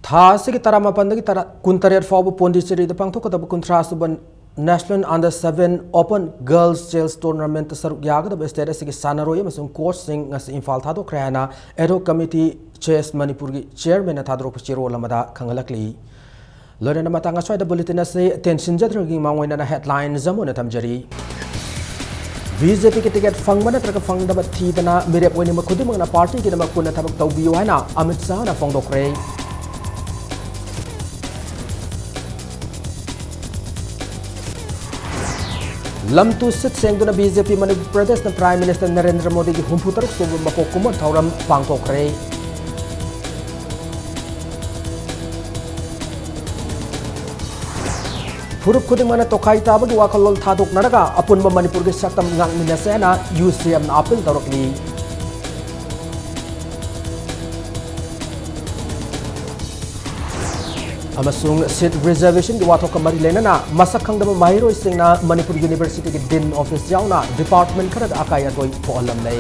ꯊꯥ ꯑꯁꯤꯒꯤ ꯇꯔꯥꯃꯥꯄꯟꯗꯒꯤ ꯇꯔꯥ, ꯀꯨꯟꯇꯔꯦꯠ ꯐꯥꯎꯕ ꯄꯣꯟꯗꯤꯆꯦꯔꯤꯗ ꯄꯥꯡꯊꯣꯛꯀꯗꯕ ꯀꯨꯟꯊ꯭ꯔꯥ ꯁꯨꯕ National Under Seven Open Girls Chess Tournamentꯇ ꯁꯔꯨꯛ ꯌꯥꯒꯗꯕ state ꯑꯁꯤꯒꯤ ꯁꯥꯟꯅꯔꯣꯏ ꯑꯃꯁꯨꯡ coachꯁꯤꯡ ꯉꯁꯤ ꯏꯝꯐꯥꯜ ꯊꯥꯗꯣꯛꯈ꯭ꯔꯦ ꯍꯥꯏꯅ Ad Hoc Committee Chess ꯃꯅꯤꯄꯨꯔꯒꯤ chairmanꯅ ꯊꯥꯗꯣꯔꯛꯄ ꯆꯦꯔꯣꯜ ꯑꯃꯗ ꯈꯪꯍꯜꯂꯛꯂꯤ꯫ ꯂꯣꯏꯅꯅ ꯃꯇꯥꯡ ꯑꯁ꯭ꯋꯥꯏꯗ bulletin ꯑꯁꯤ ꯇꯦꯟꯁꯤꯟꯖꯗ꯭ꯔꯤꯉꯩꯒꯤ ꯃꯥꯡꯑꯣꯏꯅꯅ headlines ꯑꯃ ꯑꯣꯏꯅ ꯊꯝꯖꯔꯤ꯫ BJPꯒꯤ ticket ꯐꯪꯕ ꯅꯠꯇ꯭ꯔꯒ ꯐꯪꯗꯕ ꯊꯤꯗꯅ ꯃꯤꯔꯦꯞ ꯑꯣꯏꯅꯤꯡꯕ ꯈꯨꯗꯤꯡꯃꯛꯅ partyꯒꯤꯗꯃꯛ ꯄꯨꯟꯅ ꯊꯕꯛ ꯇꯧꯕꯤꯌꯨ ꯍꯥꯏꯅ ꯑꯃꯤꯠ ꯁꯥꯍꯅ ꯐꯣꯡꯗꯣꯛꯈ꯭ꯔꯦ꯫ ꯂꯝ ꯇꯨ ꯁꯤꯠ ꯁꯦꯡꯗꯨꯅ BJP ꯃꯅꯤꯄꯨꯔ ꯄ꯭ꯔꯗꯦꯁꯅ Prime Minister ꯅꯔꯦꯟꯗ꯭ꯔ ꯃꯣꯗꯤꯒꯤ ꯍꯨꯝꯐꯨ ꯇꯔꯨꯛ ꯁꯨꯕ ꯃꯄꯣꯛ ꯀꯨꯝꯑꯣꯟ ꯊꯧꯔꯝ ꯄꯥꯡꯊꯣꯛꯈ꯭ꯔꯦ꯫ ꯐꯨꯔꯨꯞ ꯈꯨꯗꯤꯡꯃꯛꯅ ꯇꯣꯈꯥꯏ ꯇꯥꯕꯒꯤ ꯋꯥꯈꯜꯂꯣꯟ ꯊꯥꯗꯣꯛꯅꯔꯒ ꯑꯄꯨꯟꯕ ꯃꯅꯤꯄꯨꯔꯒꯤ ꯁꯛꯇꯝ ꯉꯥꯛꯃꯤꯟꯅꯁꯦ ꯍꯥꯏꯅ ꯌꯨ ꯁꯤ ꯑꯦꯝꯅ ꯑꯥꯄꯤꯜ ꯇꯧꯔꯛꯂꯤ꯫ ꯑꯃꯁꯨꯡ ꯁꯤꯠ ꯔꯤꯖꯔꯕꯦꯁꯟꯒꯤ ꯋꯥꯊꯣꯛꯀ ꯃꯔꯤ ꯂꯩꯅꯅ ꯃꯁꯛ ꯈꯪꯗꯕ ꯃꯍꯩꯔꯣꯏꯁꯤꯡꯅ ꯃꯅꯤꯄꯨꯔ ꯌꯨꯅꯤꯚꯔꯁꯤꯇꯤꯒꯤ ꯗꯤꯟ ꯑꯣꯐꯤꯁ ꯌꯥꯎꯅ ꯗꯤꯄꯥꯔꯠꯃꯦꯟ ꯈꯔꯗ ꯑꯀꯥꯏ ꯑꯇꯣꯏ ꯊꯣꯛꯍꯜꯂꯝꯂꯦ꯫